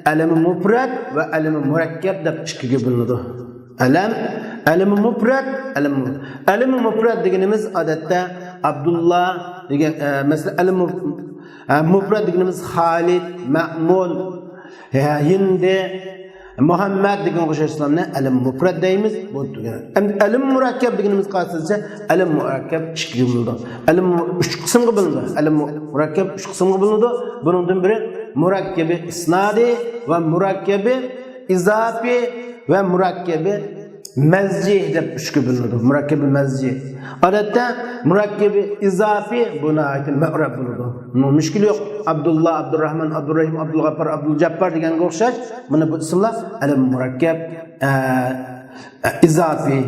ئەلەم مۇپرەت ۋە ئەلەم مۇرەككەپ دەپ ئىككىگە بۆلۈنىدۇ. ئەلەم، ئەلەم مۇپرەت، ئەلەم مۇ-، ئەلەم مۇپرەت دېگىنىمىز ئادەتتە ئابدۇللا دېگەن، ئە، مەسىلەن، ئەلەم مۇ-، ئە، مۇپرەت دېگىنىمىز خالىد، مەئمۇن، ئە، ھىندى، مۇھەممەد دېگەنگە ئوخشاشلارنى ئەلەم مۇپرەت دەيمىز. بۇ تۈگىدى. ئەمدى ئەلەم مۇرەككەپ دېگىنىمىز قايسى دېسە، ئەلەم مۇرەككەپ ئىككىگە بۆلۈنىدۇ. ئەلەم مۇ-، ئۈچ قىسىمغا بۆلۈنىدۇ. ئەلەم مۇ-، مۇرەككەپ ئۈچ قىسىمغا بۆلۈنىدۇ. بۇنىڭدىن بىرى مۇرەككەبى ئىسنادى ۋە مۇرەككەبى ئىزاپى ۋە مۇرەككەبى مەزجى دەپ ئۈچكە بۆلۈنىدۇ. مۇرەككەبى مەزجى. ئادەتتە مۇرەككەبى ئىزاپى بۇ ناھايىتى مەئرەپ بولىدۇ. بۇنىڭ مۈشكۈلى يوق. ئابدۇللا، ئابدۇرراھمان، ئابدۇررەھىم، ئابدۇلغەپپار، ئابدۇلجاببار دېگەنگە ئوخشاش. مانا بۇ ئىسىملار ئەلەم مۇرەككەپ، ئە، ئە، ئىزاپى،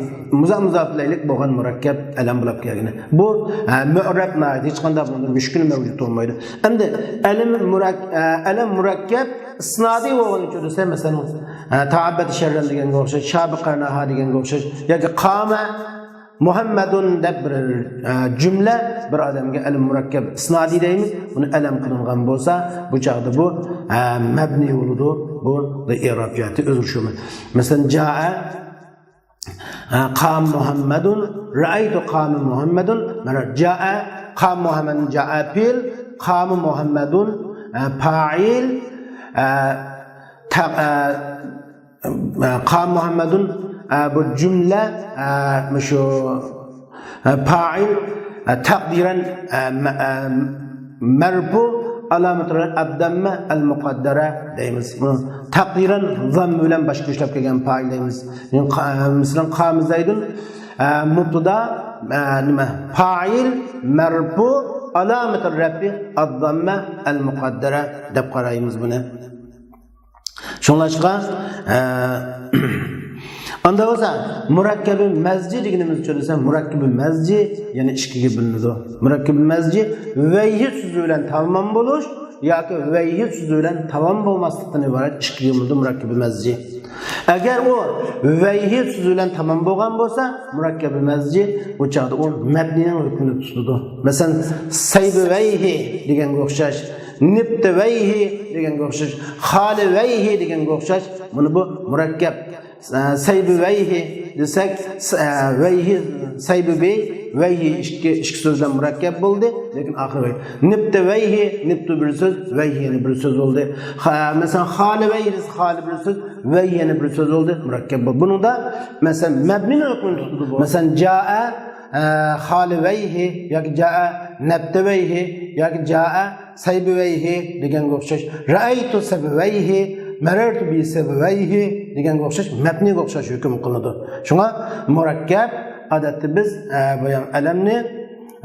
مۇزا-، مۇزاپىلەيلىك بولغان مۇرەككەپ ئەلەم بولاپ كەلگىنى. بۇ، ئە، مۇئرەپ ناھايىتى ھېچقانداق بۇنىڭدا مۈشكۈل مەۋجۇت بولمايدۇ. ئەمدى ئەلەم مۇرەك-، ئە، ئەلەم مۇرەككەپ ئىسنادى بولغىنى كۆرسە، مەسىلەن، ئە، تەئەببەتە شەررەن دېگەنگە ئوخشاش، شابە قەرناھا دېگەنگە ئوخشاش ياكى قامە مۇھەممەدۇن دەپ بىر، ئە، جۈملە بىر ئادەمگە ئەلەم مۇرەككەپ ئىسنادى دەيمىز. بۇنى ئەلەم قىلىنغان بولسا، بۇ چاغدا بۇ، ئە، مەبنى بولىدۇ. بۇ ئېراب جەھەتتە ئۆزگىرىش يوق. مەسىلەن، جائە، ئە، قام مۇھەممەدۇن، رەئەيتۇ قامە مۇھەممەدۇن. مانا جائە، قام مۇھەممەدۇن جائە پېئىل، قامە مۇھەممەدۇن، ئە، پائىل، ئە، تەق-، ئە، قام مۇھەممەدۇن، ئە، بۇ جۈملە، ئە، مۇشۇ، ئە، پائىل، ئە، تەقدىرەن، ئە، مە-، ئە، مەرپۇ، ئالامەتۇ ئەددەممە ئەل مۇقەددەرە دەيمىز. بۇنى تەقدىرەن زاممە بىلەن باشقا كۈچلەپ كەلگەن پائىل دەيمىز. يەنى قا-، مەسىلەن، قامە زەيدۇن، ئە، مۇبتىدا، ئە، نېمە، پائىل، مەرپۇ، ئالامەتۇ رەپئى ئەددەممە ئەل مۇقەددەرە دەپ قارايمىز بۇنى. شۇڭلاشقا، ئە، ئاندا بولسا، مۇرەككەبى مەزجى دېگىنىمىزچە دېسە، مۇرەككەبى مەزجى يەنە ئىككىگە بۆلۈنىدۇ. مۇرەككەبى مەزجى ۋەيھى سۆزى بىلەن تامام بولۇش ياكى ۋەيھى سۆزى بىلەن تامام بولماسلىقتىن ئىبارەت ئىككىگە بۆلۈنىدۇ مۇرەككەبى مەزجى. ئەگەر ئۇ ۋەيھى سۆزى بىلەن تامام بولغان بولسا، مۇرەككەبى مەزجى، ئۇ چاغدا ئۇ مەبنىنىڭ ھۆكمىنى تۇتىدۇ. مەسىلەن، سەيبىۋەيھى دېگەنگە ئوخشاش، نىبتىۋەيھى دېگەنگە ئوخشاش، خالىۋەيھى دېگەنگە ئوخشاش. مانا بۇ مۇرەككەپ. سەيبىۋەيھى دېسەك، س-، ئە، ۋەيھى، سەيبىۋەي، ۋەيھى ئىككى، ئىككى سۆزدىن مۇرەككەپ بولدى، لېكىن ئاخىرى ۋەي. نىبتىۋەيھى، نىبتۇ بىر سۆز، ۋەيھى يەنە بىر سۆز بولدى. خا-، مەسىلەن، خالىۋەيھى دېسە، خالى بىر سۆز، ۋەيھى يەنە بىر سۆز بولدى، مۇرەككەپ بولدى. بۇنىڭدا، مەسىلەن، مەبنىنىڭ ھۆكمىنى تۇتىدۇ بۇ. مەسىلەن، جائە، ئە، خالىۋەيھى ياكى جائە نەبتىۋەيھى ياكى جائە سەيبىۋەيھى دېگەنگە ئوخشاش، رەئەيتۇ سەبىۋەيھى، مەرەرتۇ بى سەبىۋەيھى دېگەنگە ئوخشاش، مەبنىگە ئوخشاش ھۆكۈم قىلىنىدۇ. شۇڭا مۇرەككەپ، ئادەتتە بىز، ئە، بايام ئەلەمنى،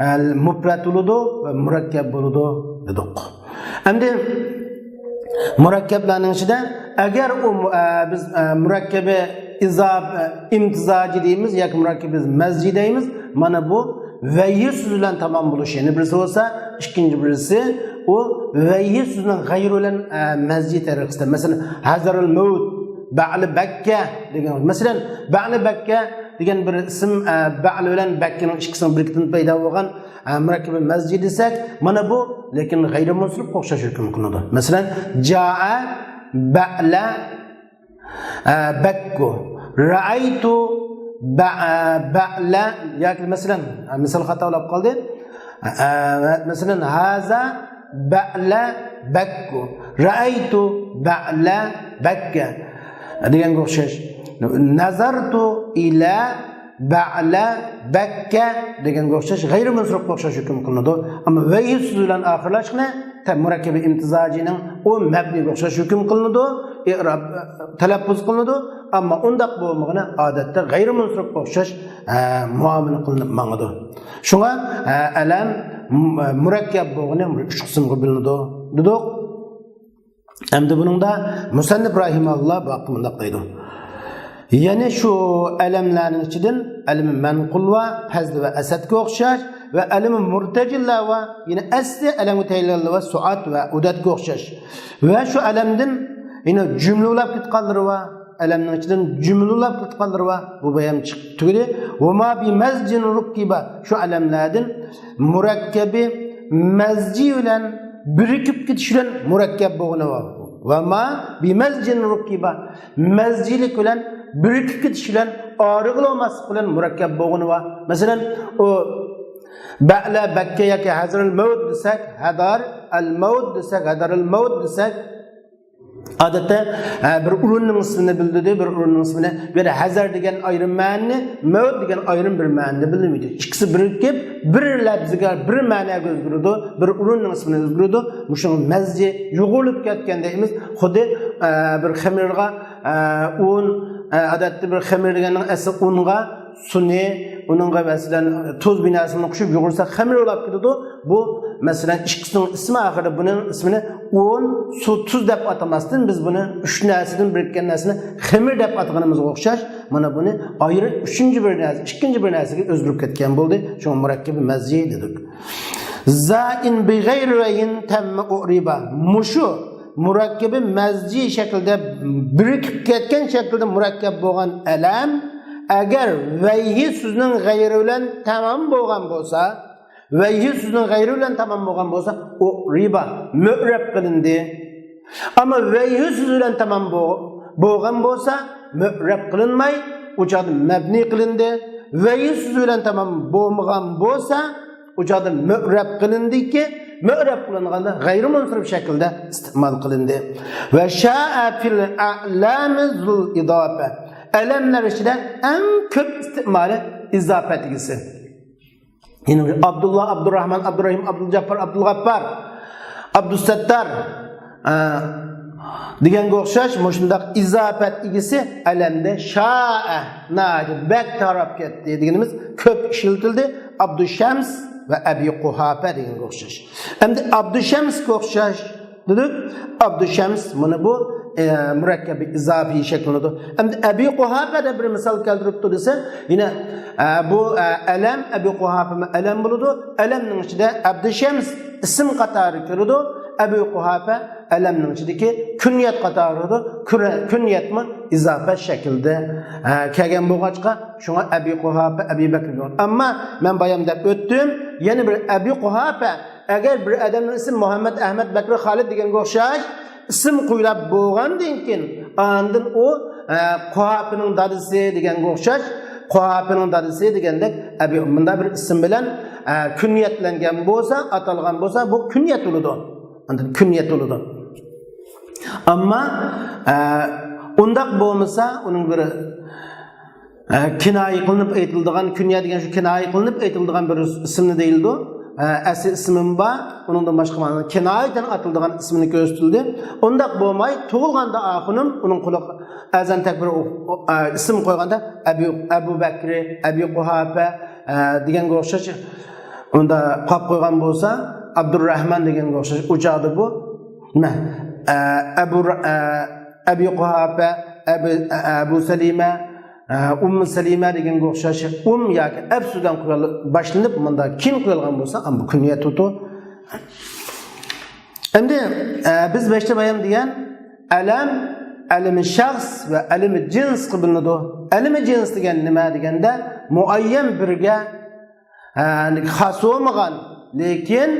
ئە، مۇپرەت بولىدۇ ۋە مۇرەككەپ بولىدۇ دېدۇق. ئەمدى مۇرەككەپلەرنىڭ ئىچىدە ئەگەر ئۇ، ئە، بىز، ئە، مۇرەككەبى ئىزاپ-، ئە، ئىمتىزاجى دەيمىز ياكى مۇرەككەبى مەزجى دەيمىز، مانا بۇ ۋەيھى سۆزى بىلەن تامام بولۇشى يەنە بىرسى بولسا، ئىككىنچى بىرسى ئۇ ۋەيھى سۆزىنىڭ غەيرى بىلەن، ئە، مەزجى تەرىقىسىدە. مەسىلەن، ھەزەرىل مەۋت، بەئلى بەككە دېگەن. مەسىلەن، بەئلى بەككە دېگەن بىر ئىسىم، ئە، بەئلى بىلەن بەككىنىڭ ئىككىسىنىڭ بىرىكىدىن پەيدا بولغان، ئە، مۇرەككەبى مەزجى دېسەك، مانا بۇ، لېكىن غەيرىي مۇنسىرىپقا ئوخشاش ھۆكۈم قىلىنىدۇ. مەسىلەن، جائە بەئلە، ئە، بەككۇ. رەئەيتۇ بە-، ئە، بەئلە، ياكى مەسىلەن، ئە، مىسال خاتالىق قالدى. ئە، مەسىلەن، ھازا بەئلە بەككۇ. رەئەيتۇ بەئلە بەككە دېگەنگە ئوخشاش. نەزەرتۇ ئىلە بەئلە بەككە دېگەنگە ئوخشاش، غەيرىي مۇنسىرىپقا ئوخشاش ھۆكۈم قىلىنىدۇ. ئەمما ۋەيھى سۆزى بىلەن ئاخىرلاشقىنى تە-، مۇرەككەبى ئىمتىزاجىنىڭ ئۇ مەبنىگە ئوخشاش ھۆكۈم قىلىنىدۇ، ئىئراب، تەلەپپۇز قىلىنىدۇ. ئەمما ئۇنداق بولمىغىنى ئادەتتە غەيرىي مۇنسىرىپقا ئوخشاش، ئە، مۇئامىلە قىلىنىپ ماڭىدۇ. شۇڭا، ئە، ئەلەم، م-، مۇرەككەپ بولغىنى ئۈچ قىسىمغا بۆلۈنىدۇ دېدۇق. ئەمدى بۇنىڭدا مۇسەننىپ رەھىمەھۇللا بۇ ھەقتە مۇنداق دەيدۇ. يەنى شۇ ئەلەملەرنىڭ ئىچىدىن ئەلىمى مەنقۇل ۋە پەزلى ۋە ئەسەدكە ئوخشاش ۋە ئەلىمى مۇرتەجىللە ۋە يەنە ئەسلى ئەلەمگە تەيىنلەنگەن ۋە سوئات ۋە ئۇدەتكە ئوخشاش ۋە شۇ ئەلەمدىن يەنە جۈملە بولاپ كېتىدىغانلىرى ۋە ئەلەمنىڭ ئىچىدىن جۈملە بولاپ كېتىدىغانلىرى ۋە بۇ بايام چىقىپ تۈگىدى. ۋە ما بى مەزجىن رۇككىبە، شۇ ئەلەملەردىن مۇرەككەبى مەزجى بىلەن بىرىكىپ كېتىش بىلەن مۇرەككەپ بولغىنى بار. ۋە ما بى مەزجىن رۇككىبە، مەزجىلىك بىلەن بىرىكىپ كېتىش بىلەن ئايرىغىلى بولماسلىق بىلەن مۇرەككەپ بولغىنى بار. مەسىلەن، ئۇ بەئلە بەككە ياكى ھەزەرىل مەۋت دېسەك، ھەدار ئەل مەۋت دېسەك، ھەدەرىل مەۋت دېسەك، ئادەتتە، ئە، بىر ئورۇننىڭ ئىسمىنى بىلدۈردى، بىر ئورۇننىڭ ئىسمىنى، بىر ھەزەر دېگەن ئايرىم مەنىنى، مەۋت دېگەن ئايرىم بىر مەنىنى بىلدۈرمەيدۇ. ئىككىسى بىرىكىپ، بىر لەپزىگە، بىر مەنەگە ئۆزگىرىدۇ، بىر ئورۇننىڭ ئىسمىنى ئۆزگىرىدۇ. مۇشۇ مەزجى يۇغۇرۇلۇپ كەتكەن دەيمىز. خۇددى، ئە، بىر خېمىرغا، ئە، ئۇن، ئە، ئادەتتە بىر خېمىر دېگەننىڭ ئەسلى ئۇنغا، سۇنى، ئۇنىڭغا مەسىلەن تۇز بىناسىنى قوشۇپ يۇغۇرسا خېمىر بولاپ كېتىدۇ. بۇ مەسىلەن ئىككىسىنىڭ ئىسمى ئاخىرىدا بۇنىڭ ئىسمىنى ئۇن، سۇ، تۇز دەپ ئاتىماستىن بىز بۇنى ئۈچ نەرسىدىن بىرىككەن نەرسىنى خېمىر دەپ ئاتىغىنىمىزغا ئوخشاش. مانا بۇنى ئايرىپ ئۈچىنچى بىر نەرسە، ئىككىنچى بىر نەرسىگە ئۆزگىرىپ كەتكەن بولدى. شۇڭا مۇرەككەبى مەزجى دېدۇق. زائىن بىغەيرى ۋەيھىن تەممە ئۇرىبا. مۇشۇ مۇرەككەبى مەزجى شەكلىدە بىرىكىپ كەتكەن شەكىلدە مۇرەككەپ بولغان ئەلەم ئەگەر ۋەيھى سۆزىنىڭ غەيرى بىلەن تامام بولغان بولسا، ۋەيھى سۆزىنىڭ غەيرى بىلەن تامام بولغان بولسا، ئۇرىبا، مۇئرەب قىلىندى. ئەمما ۋەيھى سۆزى بىلەن تامام بو-، بولغان بولسا، مۇئرەب قىلىنماي، ئۇ چاغدا مەبنى قىلىندى. ۋەيھى سۆزى بىلەن تامام بولمىغان بولسا، ئۇ چاغدا مۇئرەب قىلىندىكى، مۇئرەب قىلىنغاندا غەيرىي مۇنسىرىپ شەكىلدە ئىستېمال قىلىندى. ۋە شائە فىل ئەلەمى زۇل ئىزاپە. ئەلەملەر ئىچىدە ئەڭ كۆپ ئىستېمالى ئىزاپەت ئىگىسى. يەنە بىر ئابدۇللا، ئابدۇرراھمان، ئابدۇرەھىم، ئابدۇلجاببار، ئابدۇلغەپپار، ئابدۇسەتتار، ئە، دېگەنگە ئوخشاش مۇشۇنداق ئىزاپەت ئىگىسى ئەلەمدە شائە، ناھايىتى بەك تاراپ كەتتى دېگىنىمىز كۆپ ئىشلىتىلدى. ئابدۇشەمس ۋە ئەبى قۇھاپە دېگەنگە ئوخشاش. ئەمدى ئابدۇشەمسكە ئوخشاش دېدۇق. ئابدۇشەمس مانا بۇ، ئە، مۇرەككەبى ئىزاپىي شەكىللىنىدۇ. ئەمدى ئەبى قۇھاپە دەپ بىر مىسال كەلتۈرۈپتۇ دېسە، يەنە، ئە، بۇ، ئە، ئەلەم، ئەبى قۇھاپە ئەلەم بولىدۇ. ئەلەمنىڭ ئىچىدە ئابدۇشەمس ئىسىم قاتارىغا كىرىدۇ. ئەبى قۇھاپە ئەلەمنىڭ ئىچىدىكى كۈنيەت قاتارىغا كىرىدۇ. كۈرە-، كۈنيەتمۇ ئىزاپەت شەكلىدە، ئە، كەلگەن بولغاچقا، شۇڭا ئەبى قۇھاپە، ئەبى بەكرى بولغان. ئەمما مەن بايام دەپ ئۆتتۈم، يەنە بىر ئەبى قۇھاپە ئەگەر بىر ئادەمنىڭ ئىسمى مۇھەممەد، ئەھمەد، بەكرى، خالىد دېگەنگە ئوخشاش ئىسىم قويۇلۇپ بولغاندىن كېيىن، ئاندىن ئۇ ئە، قۇھاپىنىڭ دادىسى دېگەنگە ئوخشاش، قۇھاپىنىڭ دادىسى دېگەندەك، ئەبى، مۇنداق بىر ئىسىم بىلەن، ئە، كۈنيەتلەنگەن بولسا، ئاتالغان بولسا، بۇ كۈنيەت بولىدۇ. ئاندىن كۈنيەت بولىدۇ. ئەمما، ئە، ئۇنداق بولمىسا، ئۇنىڭ بىر، ئە، كىنايە قىلىنىپ ئېيتىلىدىغان، كۈنيە دېگەن شۇ كىنايە قىلىنىپ ئېيتىلىدىغان بىر ئىسىمنى دېيىلىدۇ. ئە، ئەسلى ئىسمىم بار، ئۇنىڭدىن باشقا مانا كىنايەتەن ئاتىلىدىغان ئىسمىنى كۆرسىتىلدى. ئۇنداق بولماي، تۇغۇلغاندا ئاخۇنۇم، ئۇنىڭ قۇلىقى ئەزەن تەكبىر ئۇ، ئۇ، ئە، ئىسىم قويغاندا ئەبۇ، ئەبۇ بەكرى، ئەبۇ قۇھاپە، ئە، دېگەنگە ئوخشاش، ئۇندا قاپ قويغان بولسا، ئابدۇرراھمان دېگەنگە ئوخشاش، ئۇ چاغدا بۇ نېمە؟ ئە، ئەبۇ، ئە، ئەبۇ قۇھاپە، ئەبۇ، ئە، ئەبۇ سەلىمە، ئە، ئۇممۇ سەلىمە دېگەنگە ئوخشاش، ئۇم ياكى ئەب سۆزدىن قويۇل-، باشلىنىپ، مۇندا كېيىن قويۇلغان بولسا، ئەمما بۇ كۈنيەت بولىدۇ. ئەمدى، ئە، بىز باشتا بايام دېگەن ئەلەم، ئەلىمى شەخس ۋە ئەلىمى جىنسقا بۆلۈنىدۇ. ئەلىمى جىنس دېگەن نېمە دېگەندە، مۇئەييەن بىرگە، ئە، خاس بولمىغان، لېكىن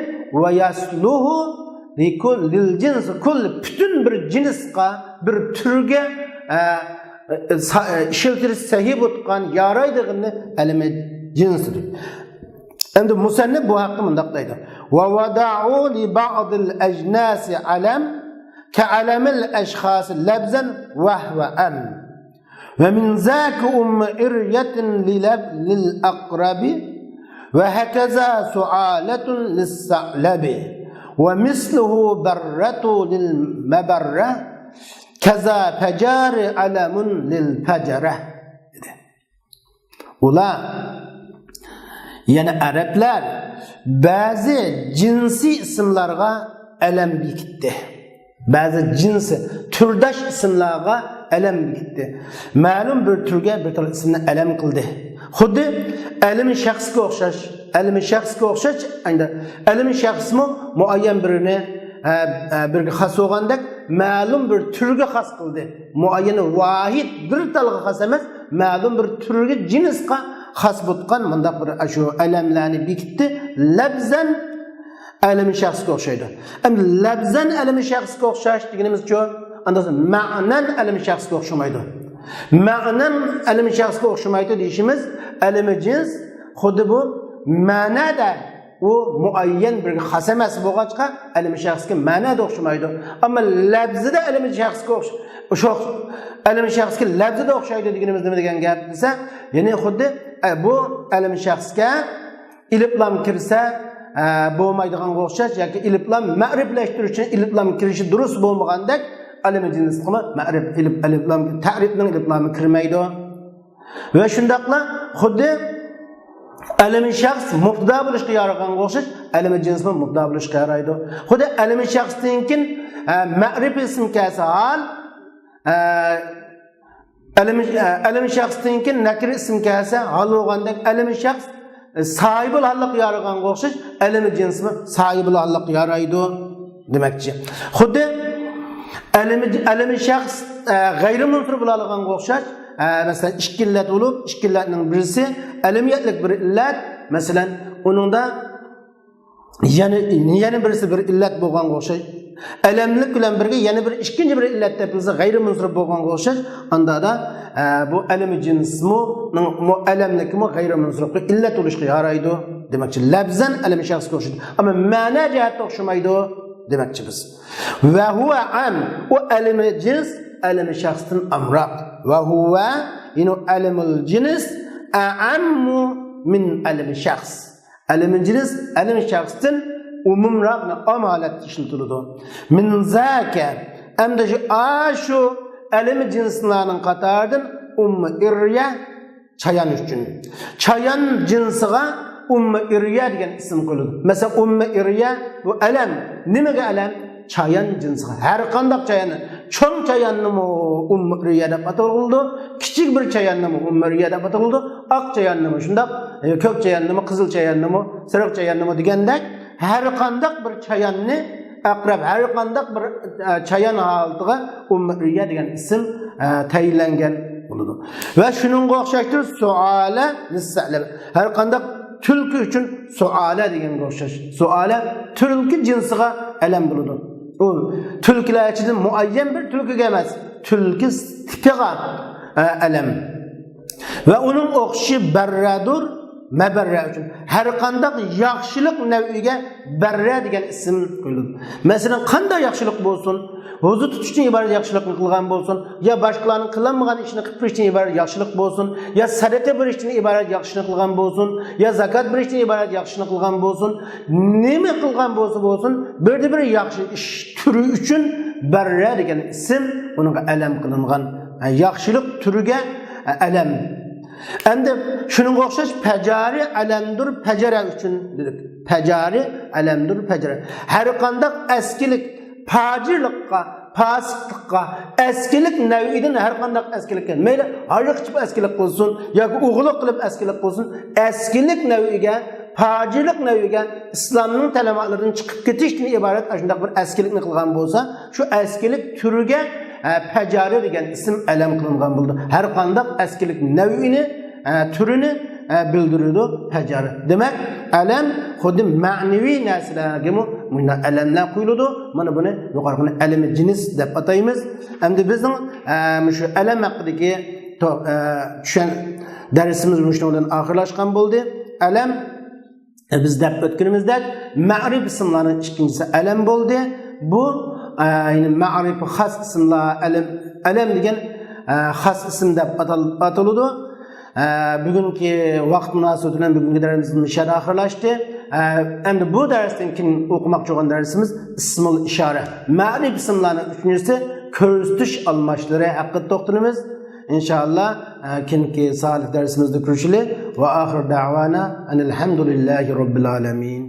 ۋە يەسلۇھۇ لىكۇل-، لىل جىنس كۇل، پۈتۈن بىر جىنسقا، بىر تۈرگە، ئە، ئە، سا-، ئە، ئىشلىتىلىش سەھىھ بولۇپ تۇرغان، يارايدىغىنى ئەلىمى جىنس دېدى. ئەمدى مۇسەننىپ بۇ ھەقتە مۇنداق دەيدۇ: وَوَضَعُوا لِبَعْضِ الْأَجْنَاسِ عَلَمًا كَعَلَمِ الْأَشْخَاصِ لَفْظًا وَهُوَ عَامٌّ، وَمِنْ ذَاكَ أُمُّ إِرْيَةٍ لِلَ-، لِلْأَقْرَبِ، وَهَكَذَا سُعَالَةٌ لِلثَّعْلَبِ، وَمِثْلُهُ بَرَّةٌ لِلْمَبَرَّةِ، كَذَا فَجَارٌ عَلَمٌ لِلْفَجَرَةِ. ئۇلار، يەنى ئەرەبلەر بەزى جىنسىي ئىسىملارغا ئەلەم بېكىتتى. بەزى جىنسىي، تۈرداش ئىسىملارغا ئەلەم بېكىتتى. مەلۇم بىر تۈرگە بىر تال ئىسىمنى ئەلەم قىلدى. خۇددى ئەلىمى شەخسكە ئوخشاش، ئەلىمى شەخسكە ئوخشاش، ئەمدى ئەلىمى شەخسمۇ مۇئەييەن بىرىنى، ھە، ھە، بىرگە خاس بولغاندەك، مەلۇم بىر تۈرگە خاس قىلدى. مۇئەييەن ۋاھىد بىر تالغا خاس ئەمەس، مەلۇم بىر تۈرگە، جىنسقا خاس بولغان مۇنداق بىر ئاشۇ ئەلەملەرنى بېكىتتى. لەپزەن ئەلىمى شەخسكە ئوخشايدۇ. ئەمدى لەپزەن ئەلىمى شەخسكە ئوخشاش دېگىنىمىزچۇ؟ ئاندىن مەنەن ئەلىمى شەخسكە ئوخشىمايدۇ. مەنەن ئەلىمى شەخسكە ئوخشىمايدۇ دېيىشىمىز، ئەلىمى جىنس خۇددى بۇ مەنەدە ئۇ مۇئەييەن بىرگە خاس ئەمەس بولغاچقا، ئەلىمى شەخسكە مەنەدە ئوخشىمايدۇ. ئەمما لەپزىدە ئەلىمى شەخسكە ئوخش-، ئوخش-، ئەلىمى شەخسكە لەپزىدە ئوخشايدۇ دېگىنىمىز نېمە دېگەن گەپ دېسە، يەنى خۇددى، ئە، بۇ ئەلىمى شەخسكە ئېلىپلام كىرسە، ئە، بولمايدىغانغا ئوخشاش ياكى ئېلىپلام مەرىپلەشتۈرۈش ئۈچۈن ئېلىپلام كىرىشى دۇرۇس بولمىغاندەك، ئەلىمى جىنسقىمۇ مەرىپ، ئېلىپ، ئەلىپلام، تەرىپنىڭ ئېلىپلامى كىرمەيدۇ. ۋە شۇنداقلا خۇددى ئەلىمى شەخس مۇبتەدا بولۇشقا يارىغانغا ئوخشاش، ئەلىمى جىنسمۇ مۇبتەدا بولۇشقا يارايدۇ. خۇددى ئەلىمى شەخستىن كېيىن، ئە، مەرىپە ئىسىم كەلسە ھال، ئە، ئەلىمى، ئە، ئەلىمى شەخستىن كېيىن نەكىرە ئىسىم كەلسە ھال بولغاندەك، ئەلىمى شەخس، ئە، ساھىبىل ھاللىققا يارىغانغا ئوخشاش، ئەلىمى جىنسمۇ ساھىبىل ھاللىققا يارايدۇ دېمەكچى. خۇددى ئەلىمى، ئەلىمى شەخس، ئە، غەيرىي مۇنسىرىپ بولالىغانغا ئوخشاش، ئە، مەسىلەن، ئىككى ئىللەت بولۇپ، ئىككى ئىللەتنىڭ بىرسى ئەلىمىيەتلىك بىر ئىللەت، مەسىلەن، ئۇنىڭدا يەنە، يەنە بىرسى بىر ئىللەت بولغانغا ئوخشاش. ئەلەملىك بىلەن بىرگە يەنە بىر ئىككىنچى بىر ئىللەت تېپىلسا غەيرىي مۇنسىرىپ بولغانغا ئوخشاش. ئاندا دا، ئە، بۇ ئەلىمى جىنسمۇ، مۇ-، ئەلەملىكمۇ غەيرىي مۇنسىرىپقا ئىللەت بولۇشقا يارايدۇ دېمەكچى. لەپزەن ئەلىمى شەخسكە ئوخشايدۇ. ئەمما مەنە جەھەتتە ئوخشىمايدۇ دېمەكچى بىز. ۋە ھۇۋە ئام. ئۇ ئەلىمى جىنس، ئەلىمى شەخستىن ئامراق. ۋە ھۇۋە، يەنى ئەلىمۇل جىنس، ئەئەممۇ مىن ئەلىمى شەخس. ئەلىمى جىنس، ئەلىمى شەخستىن ئومۇمراق، ئام ھالەتتە ئىشلىتىلىدۇ. مىن زاكە، ئەمدى شۇ، ئاشۇ ئەلىمى جىنسلارنىڭ قاتارىدىن ئۇممۇ ئىريە، چايان ئۈچۈن. چايان جىنسىغا ئۇممۇ ئىريە دېگەن ئىسىم قويۇلىدۇ. مەسىلەن، ئۇممۇ ئىريە، بۇ ئەلەم. نېمىگە ئەلەم؟ چايان جىنسىغا. ھەر قانداق چاياننى، چوڭ چاياننىمۇ ئۇممۇ ئىريە دەپ ئاتىلىدۇ، كىچىك بىر چاياننىمۇ ئۇممۇ ئىريە دەپ ئاتىلىدۇ، ئاق چاياننىمۇ شۇنداق، ئە، كۆك چاياننىمۇ، قىزىل چاياننىمۇ، سېرىق چاياننىمۇ دېگەندەك، ھەر قانداق بىر چاياننى، ئەقرەب، ھەر قانداق بىر، ئە، چايان ھالىتىگە ئۇممۇ ئىريە دېگەن ئىسىم، ئە، تەيىنلەنگەن بولىدۇ. ۋە شۇنىڭغا ئوخشاشتۇر، سۇئالە لىسسەلەب. ھەر قانداق تۈلكە ئۈچۈن سۇئالە دېگەنگە ئوخشاش. سۇئالە تۈلكە جىنسىغا ئەلەم بولىدۇ. ئۇ تۈلكىلەر ئىچىدىن مۇئەييەن بىر تۈلكىگە ئەمەس، تۈلكە تىپىغا، ئە، ئەلەم. ۋە ئۇنىڭ ئوخشىشى بەررەدۇر، مەبەررە ئۈچۈن. ھەر قانداق ياخشىلىق نەۋئىگە بەررە دېگەن ئىسىم قويۇلىدۇ. مەسىلەن، قانداق ياخشىلىق بولسۇن، روزا تۇتۇشتىن ئىبارەت ياخشىلىقنى قىلغان بولسۇن، يا باشقىلارنىڭ قىلالمىغان ئىشىنى قىلىپ بېرىشتىن ئىبارەت ياخشىلىق بولسۇن، يا سەدىقە بېرىشتىن ئىبارەت ياخشىلىقنى قىلغان بولسۇن، يا زاكات بېرىشتىن ئىبارەت ياخشىلىقنى قىلغان بولسۇن، نېمە قىلغان بولسا بولسۇن، بىردە بىر ياخشى ئىش تۈرى ئۈچۈن بەررە دېگەن ئىسىم، ئۇنىڭغا ئەلەم قىلىنغان، ھە، ياخشىلىق تۈرىگە، ھە، ئەلەم. ئەمدى شۇنىڭغا ئوخشاش پەجارى ئەلەمدۇر پەجەرە ئۈچۈن دېدۇق. پەجارى ئەلەمدۇر پەجەرە. ھەر قانداق ئەسكىلىك، پاجىرلىققا، پاسىقلىققا، ئەسكىلىك نەۋئىدىن ھەر قانداق ئەسكىلىككە، مەيلى ھاراق ئىچىپ ئەسكىلىك قىلسۇن ياكى ئوغرىلىق قىلىپ ئەسكىلىك قىلسۇن، ئەسكىلىك نەۋئىگە، پاجىرلىق نەۋئىگە، ئىسلامنىڭ تەلىماتلىرىدىن چىقىپ كېتىشتىن ئىبارەت ئاشۇنداق بىر ئەسكىلىكنى قىلغان بولسا، شۇ ئەسكىلىك تۈرىگە، ئە، پەجارە دېگەن ئىسىم ئەلەم قىلىنغان بولىدۇ. ھەر قانداق ئەسكىلىك نەۋئىنى، ئە، تۈرىنى، ئە، بىلدۈرىدۇ پەجارە. دېمەك، ئەلەم خۇددى مەنىۋى نەرسىلەرگىمۇ مۇشۇنداق ئەلەملەر قويۇلىدۇ. مانا بۇنى يۇقىرىقىنى ئەلىمى جىنس دەپ ئاتايمىز. ئەمدى بىزنىڭ، ئە، مۇشۇ ئەلەم ھەققىدىكى تو-، ئە، چۈشەن-، دەرسىمىز مۇشۇنىڭ بىلەن ئاخىرلاشقان بولدى. ئەلەم، ئە، بىز دەپ ئۆتكىنىمىزدەك، مەرىپ ئىسىملارنىڭ ئىككىنچىسى ئەلەم بولدى. بۇ، ئە، يەنى مەرىپ خاس ئىسىملار، ئەلەم، ئەلەم دېگەن، ئە، خاس ئىسىم دەپ ئاتال-، ئاتىلىدۇ. ئە، بۈگۈنكى ۋاقىت مۇناسىۋىتى بىلەن بۈگۈنكى دەرسىمىز مۇشۇ يەردە ئاخىرلاشتى. ئە، ئەمدى بۇ دەرستىن كېيىن ئوقۇماقچى بولغان دەرسىمىز ئىسمۇل ئىشارە. مەرىپ ئىسىملارنىڭ ئۈچىنچىسى كۆرسىتىش ئالماشلىرى ھەققىدە توختىلىمىز. ئىنشائاللا، ئە، كېيىنكى سالىھ دەرسىمىزدە كۆرۈشىلى. ۋە ئاخىر دەۋانا ئەنىل ھەمدۇلىللاھى رەببىل ئالەمىن.